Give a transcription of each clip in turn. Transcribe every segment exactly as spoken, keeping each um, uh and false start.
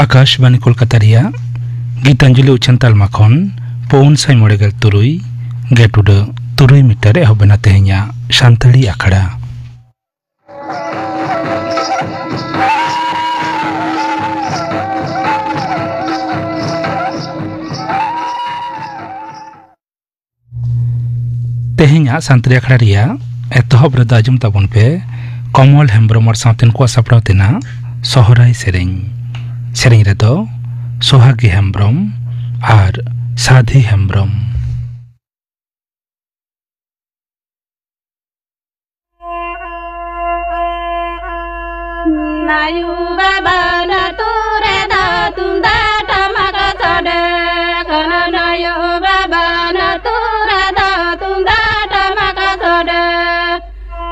ᱟᱠᱟᱥᱵᱟᱱᱤ ᱠᱳᱞᱠᱟᱛᱟ ᱨᱮᱭᱟᱜ ᱜᱤᱛᱟᱧᱡᱚᱞᱤ ᱩᱪᱷᱟᱹᱱ ᱛᱟᱞᱢᱟ ᱠᱷᱚᱱ ᱯᱩᱱ ᱥᱟᱭ ᱢᱚᱬᱮ ᱜᱮᱞ ᱛᱩᱨᱩᱭ ᱜᱮᱴ ᱩᱰᱟᱹᱜ ᱛᱩᱨᱩᱭ ᱢᱤᱴᱟᱨ ᱮᱦᱚᱵ ᱮᱱᱟ ᱛᱮᱦᱮᱧᱟᱜ ᱥᱟᱱᱛᱟᱲᱤ ᱟᱠᱷᱲᱟ᱾ ᱛᱮᱦᱮᱧᱟᱜ ᱥᱟᱱᱛᱟᱲᱤ ᱟᱠᱷᱲᱟ ᱨᱮᱭᱟᱜ ᱮᱛᱚᱦᱚᱵ ᱨᱮᱫᱚ ᱟᱸᱡᱚᱢ ᱛᱟᱵᱚᱱ ᱯᱮ ᱠᱚᱢᱚᱞ ᱦᱮᱢᱵᱨᱚᱢ ᱟᱨ ᱥᱟᱶᱛᱮᱱ ᱠᱚᱣᱟᱜ ᱥᱟᱯᱲᱟᱣ ᱛᱮᱱᱟᱜ ᱥᱚᱦᱨᱟᱭ ᱥᱮᱨᱮᱧ᱾ ᱥᱮᱨᱮᱧ ᱨᱮᱫᱚ ᱥᱚᱦᱟᱜᱤ ᱦᱮᱢᱵᱨᱚᱢ ᱟᱨ ᱥᱟᱫᱷᱤ ᱦᱮᱢᱵᱨᱚᱢ᱾ ᱱᱟᱭᱩ ᱵᱟᱵᱟ ᱱᱟᱛᱩ ᱨᱮᱫᱚ ᱛᱩᱢᱫᱟᱜ ᱴᱟᱢᱟᱠ ᱥᱟᱰᱮ ᱠᱟᱱᱟ᱾ ᱱᱟᱭᱩ ᱵᱟᱵᱟ ᱱᱟᱛᱩ ᱨᱮᱫᱚ ᱛᱩᱢᱫᱟᱜ ᱴᱟᱢᱟᱠ ᱥᱟᱰᱮ᱾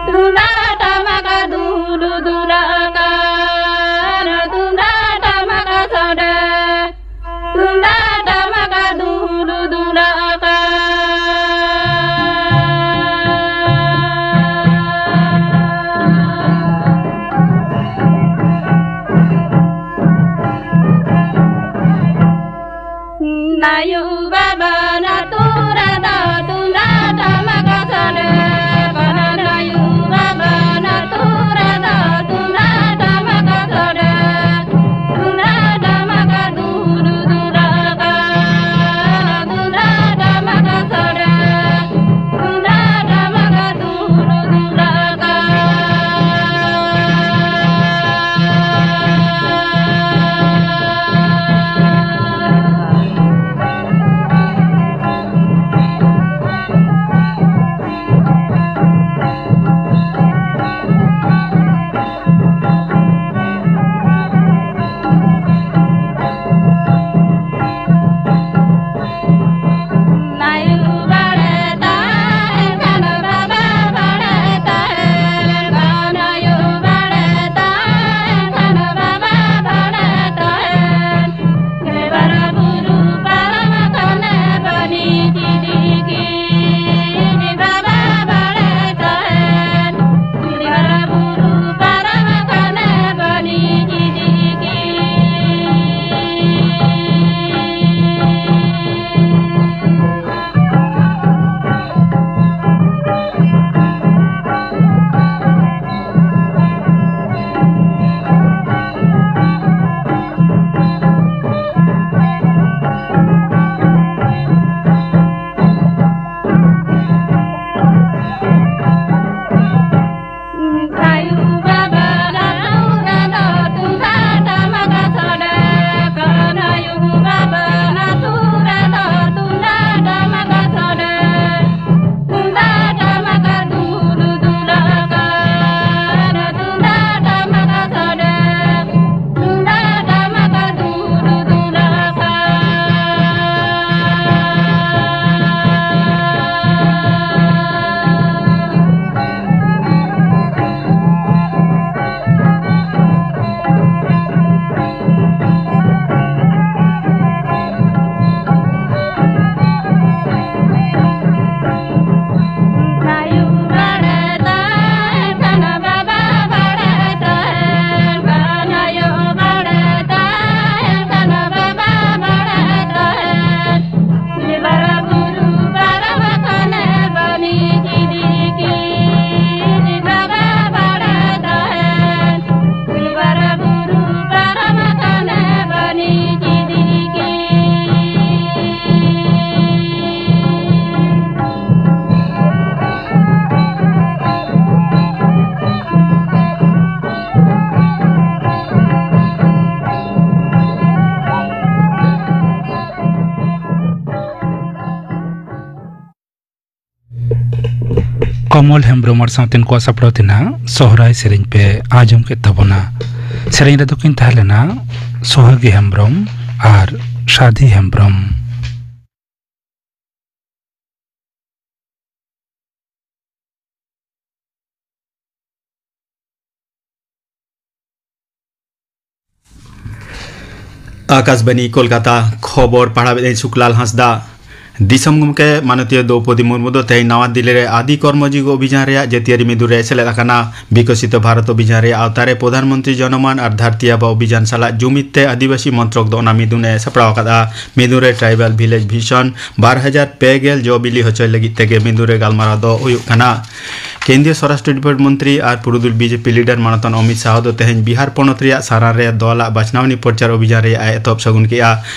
ᱛᱩᱢᱫᱟᱜ ᱴᱟᱢᱟᱠ ᱫᱩᱞᱩ ᱫᱩᱞᱟᱜ ᱠᱟᱱᱟ᱾ ᱛᱩᱢᱫᱟᱜ ᱴᱟᱢᱟᱠ ᱥᱟᱰᱮ᱾ ᱛᱩᱢᱫᱟᱜ ᱴᱟᱢᱟᱠ ᱫᱩᱞᱩ ᱫᱩᱞᱟᱜ ᱠᱟᱱᱟ᱾ ᱱᱟᱭᱩ ᱵᱟᱵᱟ ᱱᱟᱛᱩ ᱨᱮᱫᱚ ᱛᱩᱢᱫᱟᱜ ᱴᱟᱢᱟᱠ ᱥᱟᱰᱮ ᱠᱟᱱᱟ᱾ ᱱᱟᱭᱩ ᱵᱟᱵᱟ ᱱᱟᱛᱩ ᱨᱮᱫᱚ ᱛᱩᱢᱫᱟᱜ ᱴᱟᱢᱟᱠ ᱥᱟᱰᱮ᱾ ᱛᱩᱢᱫᱟᱜ ᱴᱟᱢᱟᱠ ᱫᱩᱞᱩ ᱫᱩᱞᱟᱜ ᱠᱟᱱᱟ᱾ ᱛᱩᱢᱫᱟᱜ ᱴᱟᱢᱟᱠ ᱥᱟᱰᱮ᱾ ᱛᱩᱢᱫᱟᱜ ᱴᱟᱢᱟᱠ ᱫᱩᱞᱩ ᱫᱩᱞᱟᱜ ᱠᱟᱱᱟ᱾ ᱢᱚᱞ ᱦᱮᱢᱵᱽᱨᱚᱢ ᱟᱨ ᱥᱟᱶᱛᱮᱱ ᱠᱚᱣᱟᱜ ᱥᱟᱯᱲᱟᱣ ᱛᱮᱱᱟᱜ ᱥᱚᱦᱨᱟᱭ ᱥᱮᱨᱮᱧ ᱯᱮ ᱟᱸᱡᱚᱢ ᱠᱮᱫ ᱛᱟᱵᱚᱱᱟ᱾ ᱥᱮᱨᱮᱧ ᱨᱮᱫᱚ ᱠᱤᱱ ᱛᱟᱦᱮᱸ ᱞᱮᱱᱟ ᱥᱚᱦᱟᱜᱤ ᱦᱮᱢᱵᱽᱨᱚᱢ ᱟᱨ ᱥᱟᱫᱷᱤ ᱦᱮᱢᱵᱽᱨᱚᱢ᱾ ᱟᱠᱟᱥᱵᱟᱱᱤ ᱠᱳᱞᱠᱟᱛᱟ, ᱠᱷᱚᱵᱚᱨ ᱯᱟᱲᱦᱟᱣᱮᱫᱟᱹᱧ ᱥᱩᱠᱞᱟᱞ ᱦᱟᱸᱥᱫᱟ᱾ ᱫᱤᱥᱚᱢ ᱜᱚᱢᱠᱮ ᱢᱟᱱᱚᱛᱤᱭᱟᱹ ᱫᱨᱚᱣᱯᱚᱫᱤ ᱢᱩᱨᱢᱩ ᱫᱚ ᱛᱮᱦᱮᱧ ᱱᱟᱣᱟ ᱫᱤᱞᱞᱤ ᱨᱮ ᱟᱫᱤ ᱠᱚᱨᱢᱚᱡᱤᱜᱚ ᱚᱵᱷᱤᱡᱟᱱ ᱨᱮᱭᱟᱜ ᱡᱟᱹᱛᱤᱭᱟᱹᱨᱤ ᱢᱤᱫᱩᱱ ᱨᱮ ᱥᱮᱞᱮᱫ ᱟᱠᱟᱱᱟ᱾ ᱵᱤᱠᱚᱥᱤᱛᱚ ᱵᱷᱟᱨᱚᱛ ᱚᱵᱷᱤᱡᱟᱱ ᱨᱮᱭᱟᱜ ᱟᱣᱛᱟ ᱨᱮ ᱯᱨᱚᱫᱷᱟᱱ ᱢᱚᱱᱛᱨᱤ ᱡᱚᱱᱚᱢᱟᱱ ᱟᱨ ᱫᱷᱟᱹᱨᱛᱤ ᱟᱵᱟ ᱚᱵᱷᱤᱡᱟᱱ ᱥᱟᱞᱟᱜ ᱡᱩᱢᱤᱫ ᱛᱮ ᱟᱹᱫᱤᱵᱟᱹᱥᱤ ᱢᱚᱱᱛᱨᱚᱠ ᱫᱚ ᱚᱱᱟ ᱢᱤᱫᱩᱱ ᱮ ᱥᱟᱯᱲᱟᱣ ᱟᱠᱟᱫᱼᱟ᱾ ᱢᱤᱫᱩᱱ ᱨᱮ ᱴᱨᱟᱭᱵᱟᱞ ᱵᱷᱤᱞᱮᱡᱽ ᱵᱷᱤᱥᱚᱱ ᱵᱟᱨ ᱦᱟᱡᱟᱨ ᱯᱮ ᱜᱮᱞ ᱡᱚ ᱵᱤᱞᱤ ᱦᱚᱪᱚᱭ ᱞᱟᱹᱜᱤᱫ ᱛᱮᱜᱮ ᱢᱤᱫᱩᱱ ᱨᱮ ᱜᱟᱞᱢᱟᱨᱟᱣ ᱫᱚ ᱦᱩᱭᱩᱜ ᱠᱟᱱᱟ᱾ ᱠᱮᱱᱫᱨᱤᱭᱚ ᱥᱚᱨᱟᱥᱴᱨᱚ ᱰᱤᱯᱟᱨᱴᱢᱮᱱᱴ ᱢᱚᱱᱛᱨᱤ ᱟᱨ ᱯᱩᱨᱩᱫᱷᱩᱞ ᱵᱤᱡᱮᱯᱤ ᱞᱤᱰᱟᱨ ᱢᱟᱱᱚᱛᱟᱱ ᱚᱢᱤᱛ ᱥᱟᱦᱚ ᱫᱚ ᱛᱮᱦᱮᱧ ᱵᱤᱦᱟᱨ ᱯᱚᱱᱚᱛ ᱨᱮᱭᱟᱜ ᱥᱟᱨᱟᱱ ᱨᱮ ᱫᱚᱞᱟᱜ ᱵᱟᱪᱷᱱᱟᱣᱱᱤ ᱯᱨᱚᱪᱟᱨ ᱚᱵᱷᱤᱡᱟᱱ ᱨᱮᱭᱟᱜ ᱮ ᱮᱛᱚᱦᱚᱵ ᱥᱟᱹᱜᱩᱱ ᱠᱮᱫᱼᱟ᱾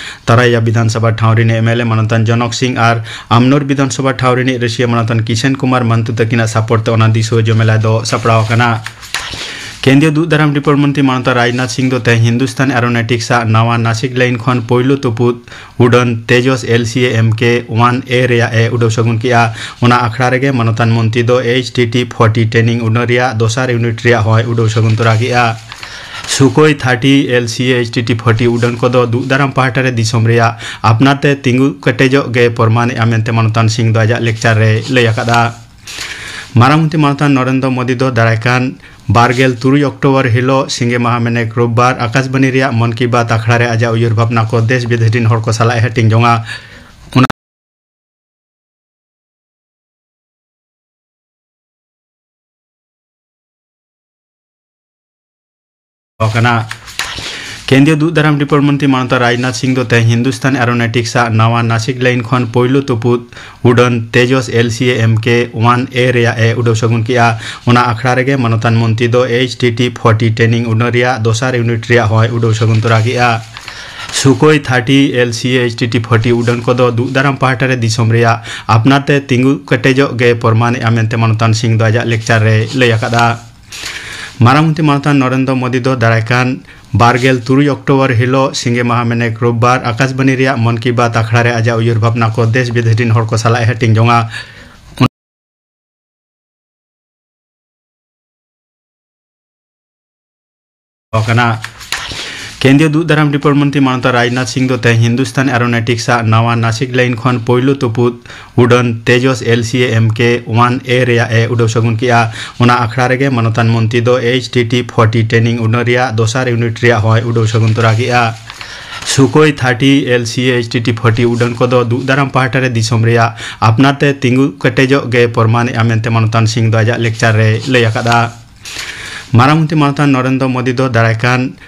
ᱛᱟᱨᱟᱭᱟ ᱵᱤᱫᱷᱟᱱᱥᱚᱵᱷᱟ ᱴᱷᱟᱶ ᱨᱤᱱᱤᱡ ᱮᱢ ᱮᱞ ᱮ ᱢᱟᱱᱚᱛᱟᱱ ᱡᱚᱱᱚᱠ ᱥᱤᱝ ᱟᱨ ᱟᱢᱱᱳᱨ ᱵᱤᱫᱷᱟᱱᱥᱚᱵᱷᱟ ᱴᱷᱟᱶ ᱨᱤᱱᱤᱡ ᱨᱟᱹᱥᱤᱭᱟᱹ ᱢᱟᱱᱚᱛᱟᱱ ᱠᱤᱥᱟᱱ ᱠᱩᱢᱟᱨ ᱢᱟᱱᱛᱩ ᱛᱟᱹᱠᱤᱱᱟᱜ ᱥᱟᱯᱚᱴ ᱛᱮ ᱚᱱᱟ ᱫᱤᱥᱩᱣᱟᱹ ᱡᱚᱢᱮᱞᱟᱭ ᱫᱚ ᱥᱟᱯᱲᱟᱣ ᱟᱠᱟᱱᱟ᱾ ᱠᱮᱱᱫᱨᱤᱭᱚ ᱫᱩᱜ ᱫᱟᱨᱟᱢ ᱰᱤᱯᱟᱨᱴᱢᱮᱱᱴ ᱢᱚᱱᱛᱨᱤ ᱢᱟᱱᱚᱛᱟᱱ ᱨᱟᱡᱽᱱᱟᱛᱷ ᱥᱤᱝ ᱫᱚ ᱛᱮᱦᱮᱧ ᱦᱤᱱᱫᱩᱥᱛᱟᱱ ᱮᱨᱳᱱᱚᱴᱤᱠᱥ ᱟᱜ ᱱᱟᱣᱟ ᱱᱟᱥᱤᱠ ᱞᱟᱭᱤᱱ ᱠᱷᱚᱱ ᱯᱳᱭᱞᱳ ᱛᱩᱯᱩᱫ ᱩᱰᱟᱹᱱ ᱛᱮᱡᱚᱥ ᱮᱞ ᱥᱤ ᱮ ᱮᱢ ᱠᱮ ᱚᱣᱟᱱ ᱮ ᱨᱮᱭᱟᱜ ᱮ ᱩᱰᱟᱹᱣ ᱥᱟᱹᱜᱩᱱ ᱠᱮᱫᱼᱟ᱾ ᱚᱱᱟ ᱟᱠᱷᱲᱟ ᱨᱮᱜᱮ ᱢᱟᱱᱚᱛᱟᱱ ᱢᱚᱱᱛᱨᱤ ᱫᱚ H T T forty training ᱩᱰᱟᱹᱱ ᱨᱮᱭᱟᱜ ᱫᱚᱥᱟᱨ ᱤᱭᱩᱱᱤᱴ ᱨᱮᱭᱟᱜ ᱦᱚᱸᱭ ᱩᱰᱟᱹᱣ ᱥᱟᱹᱜᱩᱱ ᱛᱚᱨᱟ ᱠᱮᱫᱼᱟ᱾ ᱥᱩᱠᱳᱭ ᱛᱷᱟᱨᱴᱤ ᱮᱞ ᱥᱤ ᱮ ᱮᱭᱤᱪ ᱴᱤ ᱴᱤ ᱯᱷᱳᱨᱴᱤ ᱩᱰᱟᱹᱱ ᱠᱚᱫᱚ ᱫᱩᱜ ᱫᱟᱨᱟᱢ ᱯᱟᱦᱴᱟ ᱨᱮ ᱫᱤᱥᱚᱢ ᱨᱮᱭᱟᱜ ᱟᱯᱱᱟᱨ ᱛᱮ ᱛᱤᱸᱜᱩ ᱠᱮᱴᱮᱡᱚᱜ ᱜᱮ ᱯᱨᱚᱢᱟᱱᱮᱫᱼᱟ ᱢᱮᱱᱛᱮ ᱢᱟᱱᱚᱛᱟᱱ ᱥᱤᱝ ᱫᱚ ᱟᱡᱟᱜ ᱞᱮᱠᱪᱟᱨ ᱨᱮᱭ ᱞᱟᱹᱭ ᱟᱠᱟᱫᱼᱟ᱾ ᱢᱟᱨᱟᱝ ᱢᱚᱱᱛᱨᱤ ᱢᱟᱱᱚᱛᱟᱱ ᱱᱚᱨᱮᱱᱫᱨᱚ ᱢᱳᱫᱤ ᱫᱚ ᱫᱟᱨᱟᱭ ᱠᱟᱱ ᱵᱟᱨ ᱜᱮᱞ ᱛᱩᱨᱩᱭ ᱚᱠᱴᱳᱵᱚᱨ ᱦᱤᱞᱳᱜ ᱥᱤᱸᱜᱮ ᱢᱟᱦᱟ ᱢᱮᱱᱮᱠ ᱨᱳᱵᱵᱟᱨ ᱟᱠᱟᱥᱵᱟᱱᱤ ᱨᱮᱭᱟᱜ ᱢᱚᱱ ᱠᱤ ᱵᱟᱛ ᱟᱠᱷᱲᱟ ᱨᱮ ᱟᱡᱟᱜ ᱩᱭᱦᱟᱹᱨ ᱵᱷᱟᱵᱽᱱᱟ ᱠᱚ ᱫᱮᱥ ᱵᱤᱫᱮᱥ ᱨᱤᱱ ᱦᱚᱲ ᱠᱚ ᱥᱟᱞᱟᱜ ᱮ ᱦᱟᱹᱴᱤᱧ ᱡᱚᱝᱟ᱾ ᱚᱱᱟ ᱠᱟᱱᱟ᱾ ᱠᱮᱱᱫᱨᱤᱭᱚ ᱫᱩᱜ ᱫᱟᱨᱟᱢ ᱰᱤᱯᱟᱨᱴᱢᱮᱱᱴ ᱢᱚᱱᱛᱨᱤ ᱢᱟᱱᱚᱛᱟᱱ ᱨᱟᱡᱽᱱᱟᱛᱷ ᱥᱤᱝ ᱫᱚ ᱛᱮᱦᱮᱧ ᱦᱤᱱᱫᱩᱥᱛᱟᱱ ᱮᱨᱳᱱᱚᱴᱤᱠᱥ ᱟᱜ ᱱᱟᱣᱟ ᱱᱟᱥᱤᱠ ᱞᱟᱭᱤᱱ ᱠᱷᱚᱱ ᱯᱳᱭᱞᱳ ᱛᱩᱯᱩᱫ ᱩᱰᱟᱹᱱ ᱛᱮᱡᱚᱥ ᱮᱞ ᱥᱤ ᱮ ᱮᱢ ᱠᱮ ᱚᱣᱟᱱ ᱮ ᱨᱮᱭᱟᱜ ᱮ ᱩᱰᱟᱹᱣ ᱥᱟᱹᱜᱩᱱ ᱠᱮᱫᱼᱟ᱾ ᱚᱱᱟ ᱟᱠᱷᱲᱟ ᱨᱮᱜᱮ ᱢᱟᱱᱚᱛᱟᱱ ᱢᱚᱱᱛᱨᱤ ᱫᱚ H T T forty training ᱩᱰᱟᱹᱱ ᱨᱮᱭᱟᱜ ᱫᱚᱥᱟᱨ ᱤᱭᱩᱱᱤᱴ ᱨᱮᱭᱟᱜ ᱦᱚᱸᱭ ᱩᱰᱟᱹᱣ ᱥᱟᱹᱜᱩᱱ ᱛᱚᱨᱟ ᱠᱮᱫᱼᱟ᱾ ᱥᱩᱠᱳᱭ ᱛᱷᱟᱨᱴᱤ ᱮᱞ ᱥᱤ ᱮ ᱮᱭᱤᱪ ᱴᱤ ᱴᱤ ᱯᱷᱳᱨᱴᱤ ᱩᱰᱟᱹᱱ ᱠᱚᱫᱚ ᱫᱩᱜ ᱫᱟᱨᱟᱢ ᱯᱟᱦᱴᱟ ᱨᱮ ᱫᱤᱥᱚᱢ ᱨᱮᱭᱟᱜ ᱟᱯᱱᱟᱨ ᱛᱮ ᱛᱤᱸᱜᱩ ᱠᱮᱴᱮᱡᱚᱜ ᱜᱮ ᱯᱨᱚᱢᱟᱱᱮᱫᱼᱟ ᱢᱮᱱᱛᱮ ᱢᱟᱱᱚᱛᱟᱱ ᱥᱤᱝ ᱫᱚ ᱟᱡᱟᱜ ᱞᱮᱠᱪᱟᱨ ᱨᱮᱭ ᱞᱟᱹᱭ ᱟᱠᱟᱫᱼᱟ᱾ ᱢᱟᱨᱟᱝ ᱢᱚᱱᱛᱨᱤ ᱢᱟᱱᱚᱛᱟᱱ ᱱᱚᱨᱮᱱᱫᱨᱚ ᱢᱳᱫᱤ ᱫᱚ ᱫᱟᱨᱟᱭ ᱠᱟᱱ ᱵᱟᱨ ᱜᱮᱞ ᱛᱩᱨᱩᱭ ᱚᱠᱴᱳᱵᱚᱨ ᱦᱤᱞᱳᱜ ᱥᱤᱸᱜᱮ ᱢᱟᱦᱟ ᱢᱮᱱᱮᱠ ᱨᱳᱵᱵᱟᱨ ᱟᱠᱟᱥᱵᱟᱱᱤ ᱨᱮᱭᱟᱜ ᱢᱚᱱ ᱠᱤ ᱵᱟᱛ ᱟᱠᱷᱲᱟ ᱨᱮ ᱟᱡᱟᱜ ᱩᱭᱦᱟᱹᱨ ᱵᱷᱟᱵᱽᱱᱟ ᱠᱚ ᱫᱮᱥ ᱵᱤᱫᱮᱥ ᱨᱤᱱ ᱦᱚᱲ ᱠᱚ ᱥᱟᱞᱟᱜ ᱮ ᱦᱟᱹᱴᱤᱧ ᱡᱚᱝᱟ᱾ ᱟᱠᱟᱱᱟ᱾ ᱠᱮᱱᱫᱨᱤᱭᱚ ᱫᱩᱜ ᱫᱟᱨᱟᱢ ᱰᱤᱯᱟᱨᱴ ᱢᱚᱱᱛᱨᱤ ᱢᱟᱱᱚᱛᱟᱱ ᱨᱟᱡᱽᱱᱟᱛᱷ ᱥᱤᱝ ᱫᱚ ᱛᱮᱦᱮᱧ ᱦᱤᱱᱫᱩᱥᱛᱟᱱ ᱮᱨᱳᱱᱚᱴᱤᱠᱥ ᱟᱜ ᱱᱟᱣᱟ ᱱᱟᱥᱤᱠ ᱞᱟᱭᱤᱱ ᱠᱷᱚᱱ ᱯᱳᱭᱞᱳ ᱛᱩᱯᱩᱫ ᱩᱰᱟᱹᱱ ᱛᱮᱡᱚᱥ ᱮᱞ ᱥᱤ ᱮ ᱮᱢ ᱠᱮ ᱚᱣᱟᱱ ᱮ ᱨᱮᱭᱟᱜ ᱮ ᱩᱰᱟᱹᱣ ᱥᱟᱹᱜᱩᱱ ᱠᱮᱫᱼᱟ᱾ ᱚᱱᱟ ᱟᱠᱷᱲᱟ ᱨᱮᱜᱮ ᱢᱟᱱᱚᱛᱟᱱ ᱢᱚᱱᱛᱨᱤ ᱫᱚ H T T forty training ᱩᱰᱟᱹᱱ ᱨᱮᱭᱟᱜ ᱫᱚᱥᱟᱨ ᱤᱭᱩᱱᱤᱴ ᱨᱮᱭᱟᱜ ᱦᱚᱸᱭ ᱩᱰᱟᱹᱣ ᱥᱟᱹᱜᱩᱱ ᱛᱚᱨᱟ ᱠᱮᱫᱼᱟ᱾ ᱥᱩᱠᱳᱭ ᱛᱷᱟᱨᱴᱤ ᱮᱞ ᱥᱤ ᱮ ᱮᱭᱤᱪ ᱴᱤ ᱴᱤ ᱯᱷᱳᱨᱴᱤ ᱩᱰᱟᱹᱱ ᱠᱚᱫᱚ ᱫᱩᱜ ᱫᱟᱨᱟᱢ ᱯᱟᱦᱴᱟ ᱨᱮ ᱫᱤᱥᱚᱢ ᱨᱮᱭᱟᱜ ᱟᱯᱱᱟᱨ ᱛᱮ ᱛᱤᱸᱜᱩ ᱠᱮᱴᱮᱡᱚᱜ ᱜᱮ ᱯᱨᱚᱢᱟᱱᱮᱫᱼᱟ ᱢᱮᱱᱛᱮ ᱢᱟᱱᱚᱛᱟᱱ ᱥᱤᱝ ᱫᱚ ᱟᱡᱟᱜ ᱞᱮᱠᱪᱟᱨ ᱨᱮᱭ ᱞᱟᱹᱭ ᱟᱠᱟᱫᱼᱟ᱾ ᱢᱟᱨᱟᱝ ᱢᱚᱱᱛᱨᱤ ᱢᱟᱱᱚᱛᱟᱱ ᱱᱚᱨᱮᱱᱫᱨᱚ ᱢᱳᱫᱤ ᱫᱚ ᱫᱟᱨᱟᱭ ᱠᱟᱱ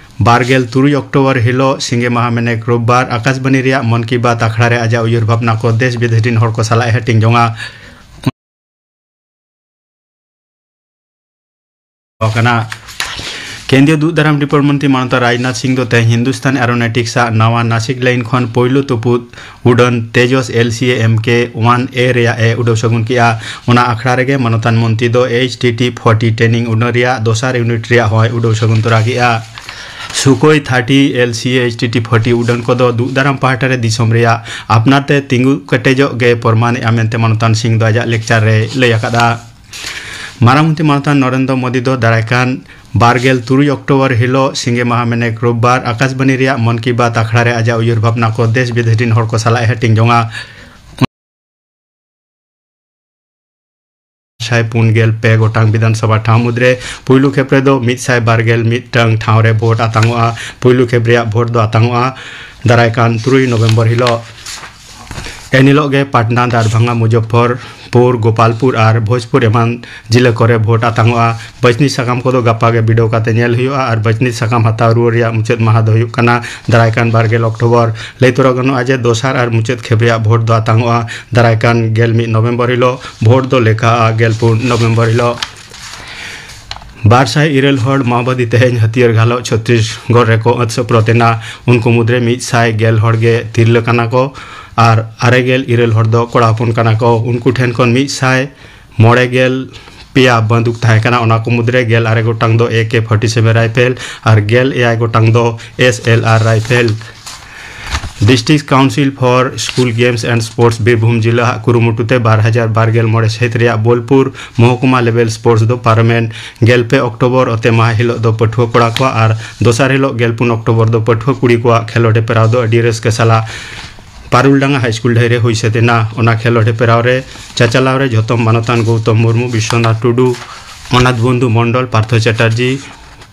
ᱵᱟᱨᱜᱮᱞ ᱛᱩᱨᱩᱭ ᱚᱠᱴᱳᱵᱚᱨ ᱦᱤᱞᱳᱜ ᱥᱤᱸᱜᱮ ᱢᱟᱦᱟ ᱢᱮᱱᱮᱠ ᱨᱳᱵᱵᱟᱨ ᱟᱠᱟᱥᱵᱟᱱᱤ ᱨᱮᱭᱟᱜ ᱢᱚᱱ ᱠᱤ ᱵᱟᱛ ᱟᱠᱷᱲᱟ ᱨᱮ ᱟᱡᱟᱜ ᱩᱭᱦᱟᱹᱨ ᱵᱷᱟᱵᱽᱱᱟ ᱠᱚ ᱫᱮᱥ ᱵᱤᱫᱮᱥ ᱨᱤᱱ ᱦᱚᱲ ᱠᱚ ᱥᱟᱞᱟᱜ ᱮ ᱦᱟᱹᱴᱤᱧ ᱡᱚᱝᱟ᱾ ᱟᱠᱟᱱᱟ᱾ ᱠᱮᱱᱫᱨᱤᱭᱚ ᱫᱩᱜ ᱫᱟᱨᱟᱢ ᱰᱤᱯᱟᱨᱴ ᱢᱚᱱᱛᱨᱤ ᱢᱟᱱᱚᱛᱟᱱ ᱨᱟᱡᱽᱱᱟᱛᱷ ᱥᱤᱝ ᱫᱚ ᱛᱮᱦᱮᱧ ᱦᱤᱱᱫᱩᱥᱛᱟᱱ ᱮᱨᱳᱱᱚᱴᱤᱠᱥ ᱟᱜ ᱱᱟᱣᱟ ᱱᱟᱥᱤᱠ ᱞᱟᱭᱤᱱ ᱠᱷᱚᱱ ᱯᱳᱭᱞᱳ ᱛᱩᱯᱩᱫ ᱩᱰᱟᱹᱱ ᱛᱮᱡᱚᱥ ᱮᱞ ᱥᱤ ᱮ ᱮᱢ ᱠᱮ ᱚᱣᱟᱱ ᱮ ᱨᱮᱭᱟᱜ ᱮ ᱩᱰᱟᱹᱣ ᱥᱟᱹᱜᱩᱱ ᱠᱮᱫᱼᱟ᱾ ᱚᱱᱟ ᱟᱠᱷᱲᱟ ᱨᱮᱜᱮ ᱢᱟᱱᱚᱛᱟᱱ ᱢᱚᱱᱛᱨᱤ ᱫᱚ H T T forty training ᱩᱰᱟᱹᱱ ᱨᱮᱭᱟᱜ ᱫᱚᱥᱟᱨ ᱤᱭᱩᱱᱤᱴ ᱨᱮᱭᱟᱜ ᱦᱚᱸᱭ ᱩᱰᱟᱹᱣ ᱥᱟᱹᱜᱩᱱ ᱛᱚᱨᱟ ᱠᱮᱫᱼᱟ᱾ ᱥᱩᱠᱳᱭ ᱛᱷᱟᱨᱴᱤ ᱮᱞ ᱥᱤ ᱮ ᱮᱭᱤᱪ ᱴᱤ ᱴᱤ ᱯᱷᱳᱨᱴᱤ ᱩᱰᱟᱹᱱ ᱠᱚᱫᱚ ᱫᱩᱜ ᱫᱟᱨᱟᱢ ᱯᱟᱦᱴᱟ ᱨᱮ ᱫᱤᱥᱚᱢ ᱨᱮᱭᱟᱜ ᱟᱯᱱᱟᱨ ᱛᱮ ᱛᱤᱸᱜᱩ ᱠᱮᱴᱮᱡᱚᱜ ᱜᱮ ᱯᱨᱚᱢᱟᱱᱮᱫᱼᱟ ᱢᱮᱱᱛᱮ ᱢᱟᱱᱚᱛᱟᱱ ᱥᱤᱝ ᱫᱚ ᱟᱡᱟᱜ ᱞᱮᱠᱪᱟᱨ ᱨᱮᱭ ᱞᱟᱹᱭ ᱟᱠᱟᱫᱼᱟ᱾ ᱢᱟᱨᱟᱝ ᱢᱚᱱᱛᱨᱤ ᱢᱟᱱᱚᱛᱟᱱ ᱱᱚᱨᱮᱱᱫᱨᱚ ᱢᱳᱫᱤ ᱫᱚ ᱫᱟᱨᱟᱭ ᱠᱟᱱ ᱵᱟᱨᱜᱮᱞ ᱛᱩᱨᱩᱭ ᱚᱠᱴᱳᱵᱚᱨ ᱦᱤᱞᱳᱜ ᱥᱤᱸᱜᱮ ᱢᱟᱦᱟ ᱢᱮᱱᱮᱠ ᱨᱳᱵᱵᱟᱨ ᱟᱠᱟᱥᱵᱟᱱᱤ ᱨᱮᱭᱟᱜ ᱢᱚᱱ ᱠᱤ ᱵᱟᱛ ᱟᱠᱷᱲᱟ ᱨᱮ ᱟᱡᱟᱜ ᱩᱭᱦᱟᱹᱨ ᱵᱷᱟᱵᱽᱱᱟ ᱠᱚ ᱫᱮᱥ ᱵᱤᱫᱮᱥ ᱨᱤᱱ ᱦᱚᱲ ᱠᱚ ᱥᱟᱞᱟᱜ ᱮ ᱦᱟᱹᱴᱤᱧ ᱡᱚᱝᱟ᱾ ᱥᱟᱭ ᱯᱩᱱ ᱜᱮᱞ ᱯᱮ ᱜᱚᱴᱟᱝ ᱵᱤᱫᱷᱟᱱ ᱥᱚᱵᱷᱟ ᱴᱷᱟᱶ ᱢᱩᱫᱽᱨᱮ ᱯᱩᱭᱞᱩ ᱠᱷᱮᱯ ᱨᱮᱫᱚ ᱢᱤᱫ ᱥᱟᱭ ᱵᱟᱨ ᱜᱮᱞ ᱢᱤᱫ ᱴᱟᱝ ᱴᱷᱟᱶ ᱨᱮ ᱵᱷᱳᱴ ᱟᱛᱟᱝᱚᱜᱼᱟ᱾ ᱯᱩᱭᱞᱩ ᱠᱷᱮᱯ ᱨᱮᱭᱟᱜ ᱵᱷᱳᱴ ᱫᱚ ᱟᱛᱟᱝᱚᱜᱼᱟ ᱫᱟᱨᱟᱭ ᱠᱟᱱ ᱛᱩᱨᱩᱭ ᱱᱚᱵᱷᱮᱢᱵᱚᱨ ᱦᱤᱞᱳᱜ᱾ ᱮᱱ ᱦᱤᱞᱳᱜ ᱜᱮ ᱯᱟᱴᱱᱟ, ᱫᱟᱨᱵᱷᱟᱝᱜᱟ, ᱢᱩᱡᱚᱯᱷᱚᱨᱯᱩᱨ, ᱜᱳᱯᱟᱞᱯᱩᱨ ᱟᱨ ᱵᱷᱳᱡᱽᱯᱩᱨ ᱮᱢᱟᱱ ᱡᱤᱞᱟᱹ ᱠᱚᱨᱮ ᱵᱷᱳᱴ ᱟᱛᱟᱝᱚᱜᱼᱟ᱾ ᱵᱟᱹᱪᱷᱱᱤ ᱥᱟᱠᱟᱢ ᱠᱚᱫᱚ ᱜᱟᱯᱟ ᱜᱮ ᱵᱤᱰᱟᱹᱣ ᱠᱟᱛᱮ ᱧᱮᱞ ᱦᱩᱭᱩᱜᱼᱟ ᱟᱨ ᱵᱟᱹᱪᱷᱱᱤ ᱥᱟᱠᱟᱢ ᱦᱟᱛᱟᱣ ᱨᱩᱣᱟᱹᱲ ᱨᱮᱭᱟᱜ ᱢᱩᱪᱟᱹᱫ ᱢᱟᱦᱟ ᱫᱚ ᱦᱩᱭᱩᱜ ᱠᱟᱱᱟ ᱫᱟᱨᱟᱭ ᱠᱟᱱ ᱵᱟᱨ ᱜᱮᱞ ᱚᱠᱴᱳᱵᱚᱨ᱾ ᱞᱟᱹᱭ ᱛᱚᱨᱟ ᱜᱟᱱᱚᱜᱼᱟ ᱡᱮ ᱫᱚᱥᱟᱨ ᱟᱨ ᱢᱩᱪᱟᱹᱫ ᱠᱷᱮᱯ ᱨᱮᱭᱟᱜ ᱵᱷᱳᱴ ᱫᱚ ᱟᱛᱟᱝᱚᱜᱼᱟ ᱫᱟᱨᱟᱭ ᱠᱟᱱ ᱜᱮᱞ ᱢᱤᱫ ᱱᱚᱵᱷᱮᱢᱵᱚᱨ ᱦᱤᱞᱳᱜ᱾ ᱵᱷᱳᱴ ᱫᱚ ᱞᱮᱠᱷᱟᱜᱼᱟ ᱜᱮᱞ ᱯᱩᱱ ᱱᱚᱵᱷᱮᱢᱵᱚᱨ ᱦᱤᱞᱳᱜ᱾ ᱵᱟᱨ ᱥᱟᱭ ᱤᱨᱟᱹᱞ ᱦᱚᱲ ᱢᱟᱣᱵᱟᱫᱤ ᱛᱮᱦᱮᱧ ᱦᱟᱹᱛᱭᱟᱹᱨ ᱜᱷᱟᱞᱚᱜ ᱪᱷᱚᱛᱛᱤᱥᱜᱚᱲ ᱨᱮᱠᱚ ᱟᱹᱛ ᱥᱟᱹᱯᱨᱚᱛ ᱮᱱᱟ᱾ ᱩᱱᱠᱩ ᱢᱩᱫᱽᱨᱮ ᱢᱤᱫ ᱥᱟᱭ ᱜᱮᱞ ᱦᱚᱲ ᱜᱮ ᱛᱤᱨᱞᱟᱹ ᱠᱟᱱᱟ ᱠᱚ ᱟᱨ ᱟᱨᱮ ᱜᱮᱞ ᱤᱨᱟᱹᱞ ᱦᱚᱲ ᱫᱚ ᱠᱚᱲᱟ ᱦᱚᱯᱚᱱ ᱠᱟᱱᱟ ᱠᱚ᱾ ᱩᱱᱠᱩ ᱴᱷᱮᱱ ᱠᱷᱚᱱ ᱢᱤᱫ ᱥᱟᱭ ᱢᱚᱬᱮ ᱜᱮᱞ ᱯᱮᱭᱟ ᱵᱟᱱᱫᱩᱠ ᱛᱟᱦᱮᱸ ᱠᱟᱱᱟ᱾ ᱚᱱᱟ ᱠᱚ ᱢᱩᱫᱽᱨᱮ ᱜᱮᱞ ᱟᱨᱮ ᱜᱚᱴᱟᱝ ᱫᱚ A K forty seven rifle ᱟᱨ ᱜᱮᱞ ᱮᱭᱟᱭ ᱜᱚᱴᱟᱝ ᱫᱚ S L R rifle. District Council for School Games and Sports Birbhum ᱡᱤᱞᱟᱹ ᱟᱜ ᱠᱩᱨᱩᱢᱩᱴᱩ ᱛᱮ ᱵᱟᱨ ᱦᱟᱡᱟᱨ ᱵᱟᱨ ᱜᱮᱞ ᱢᱚᱬᱮ ᱥᱟᱹᱦᱤᱛ ᱨᱮᱭᱟᱜ ᱵᱳᱞᱯᱩᱨ ᱢᱚᱦᱚᱠᱩᱢᱟ ᱞᱮᱵᱮᱞ ᱥᱯᱳᱨᱴᱥ ᱫᱚ ᱯᱟᱨᱚᱢᱮᱱ ᱜᱮᱞ ᱯᱮ ᱚᱠᱴᱳᱵᱚᱨ ᱚᱛᱮ ᱢᱟᱦᱟ ᱦᱤᱞᱳᱜ ᱫᱚ ᱯᱟᱹᱴᱷᱩᱣᱟᱹ ᱠᱚᱲᱟ ᱠᱚᱣᱟᱜ ᱟᱨ ᱫᱚᱥᱟᱨ ᱦᱤᱞᱳᱜ ᱜᱮᱞ ᱯᱩᱱ ᱚᱠᱴᱳᱵᱚᱨ ᱫᱚ ᱯᱟᱹᱴᱷᱩᱣᱟᱹ ᱠᱩᱲᱤ ᱠᱚᱣᱟᱜ ᱠᱷᱮᱞᱳᱰ ᱦᱮᱯᱨᱟᱣ ᱫᱚ ᱟᱹᱰᱤ ᱨᱟᱹᱥᱠᱟᱹ ᱥᱟᱞᱟᱜ ᱯᱟᱨᱩᱞᱰᱟᱸᱜᱟ ᱦᱟᱭ ᱥᱠᱩᱞ ᱰᱟᱹᱦᱤ ᱨᱮ ᱦᱩᱭ ᱥᱟᱹᱛ ᱮᱱᱟ᱾ ᱚᱱᱟ ᱠᱷᱮᱞᱳᱰ ᱦᱮᱯᱨᱟᱣ ᱨᱮ ᱪᱟᱪᱟᱞᱟᱣ ᱨᱮ ᱡᱷᱚᱛᱚᱢ ᱢᱟᱱᱚᱛᱟᱱ ᱜᱳᱣᱛᱚᱢ ᱢᱩᱨᱢᱩ, ᱵᱤᱥᱥᱚᱱᱟᱛᱷ ᱴᱩᱰᱩ, ᱚᱱᱟᱛᱷ ᱵᱚᱱᱫᱷᱩ ᱢᱚᱱᱰᱚᱞ, ᱯᱟᱨᱛᱷᱚ ᱪᱟᱴᱟᱨᱡᱤ,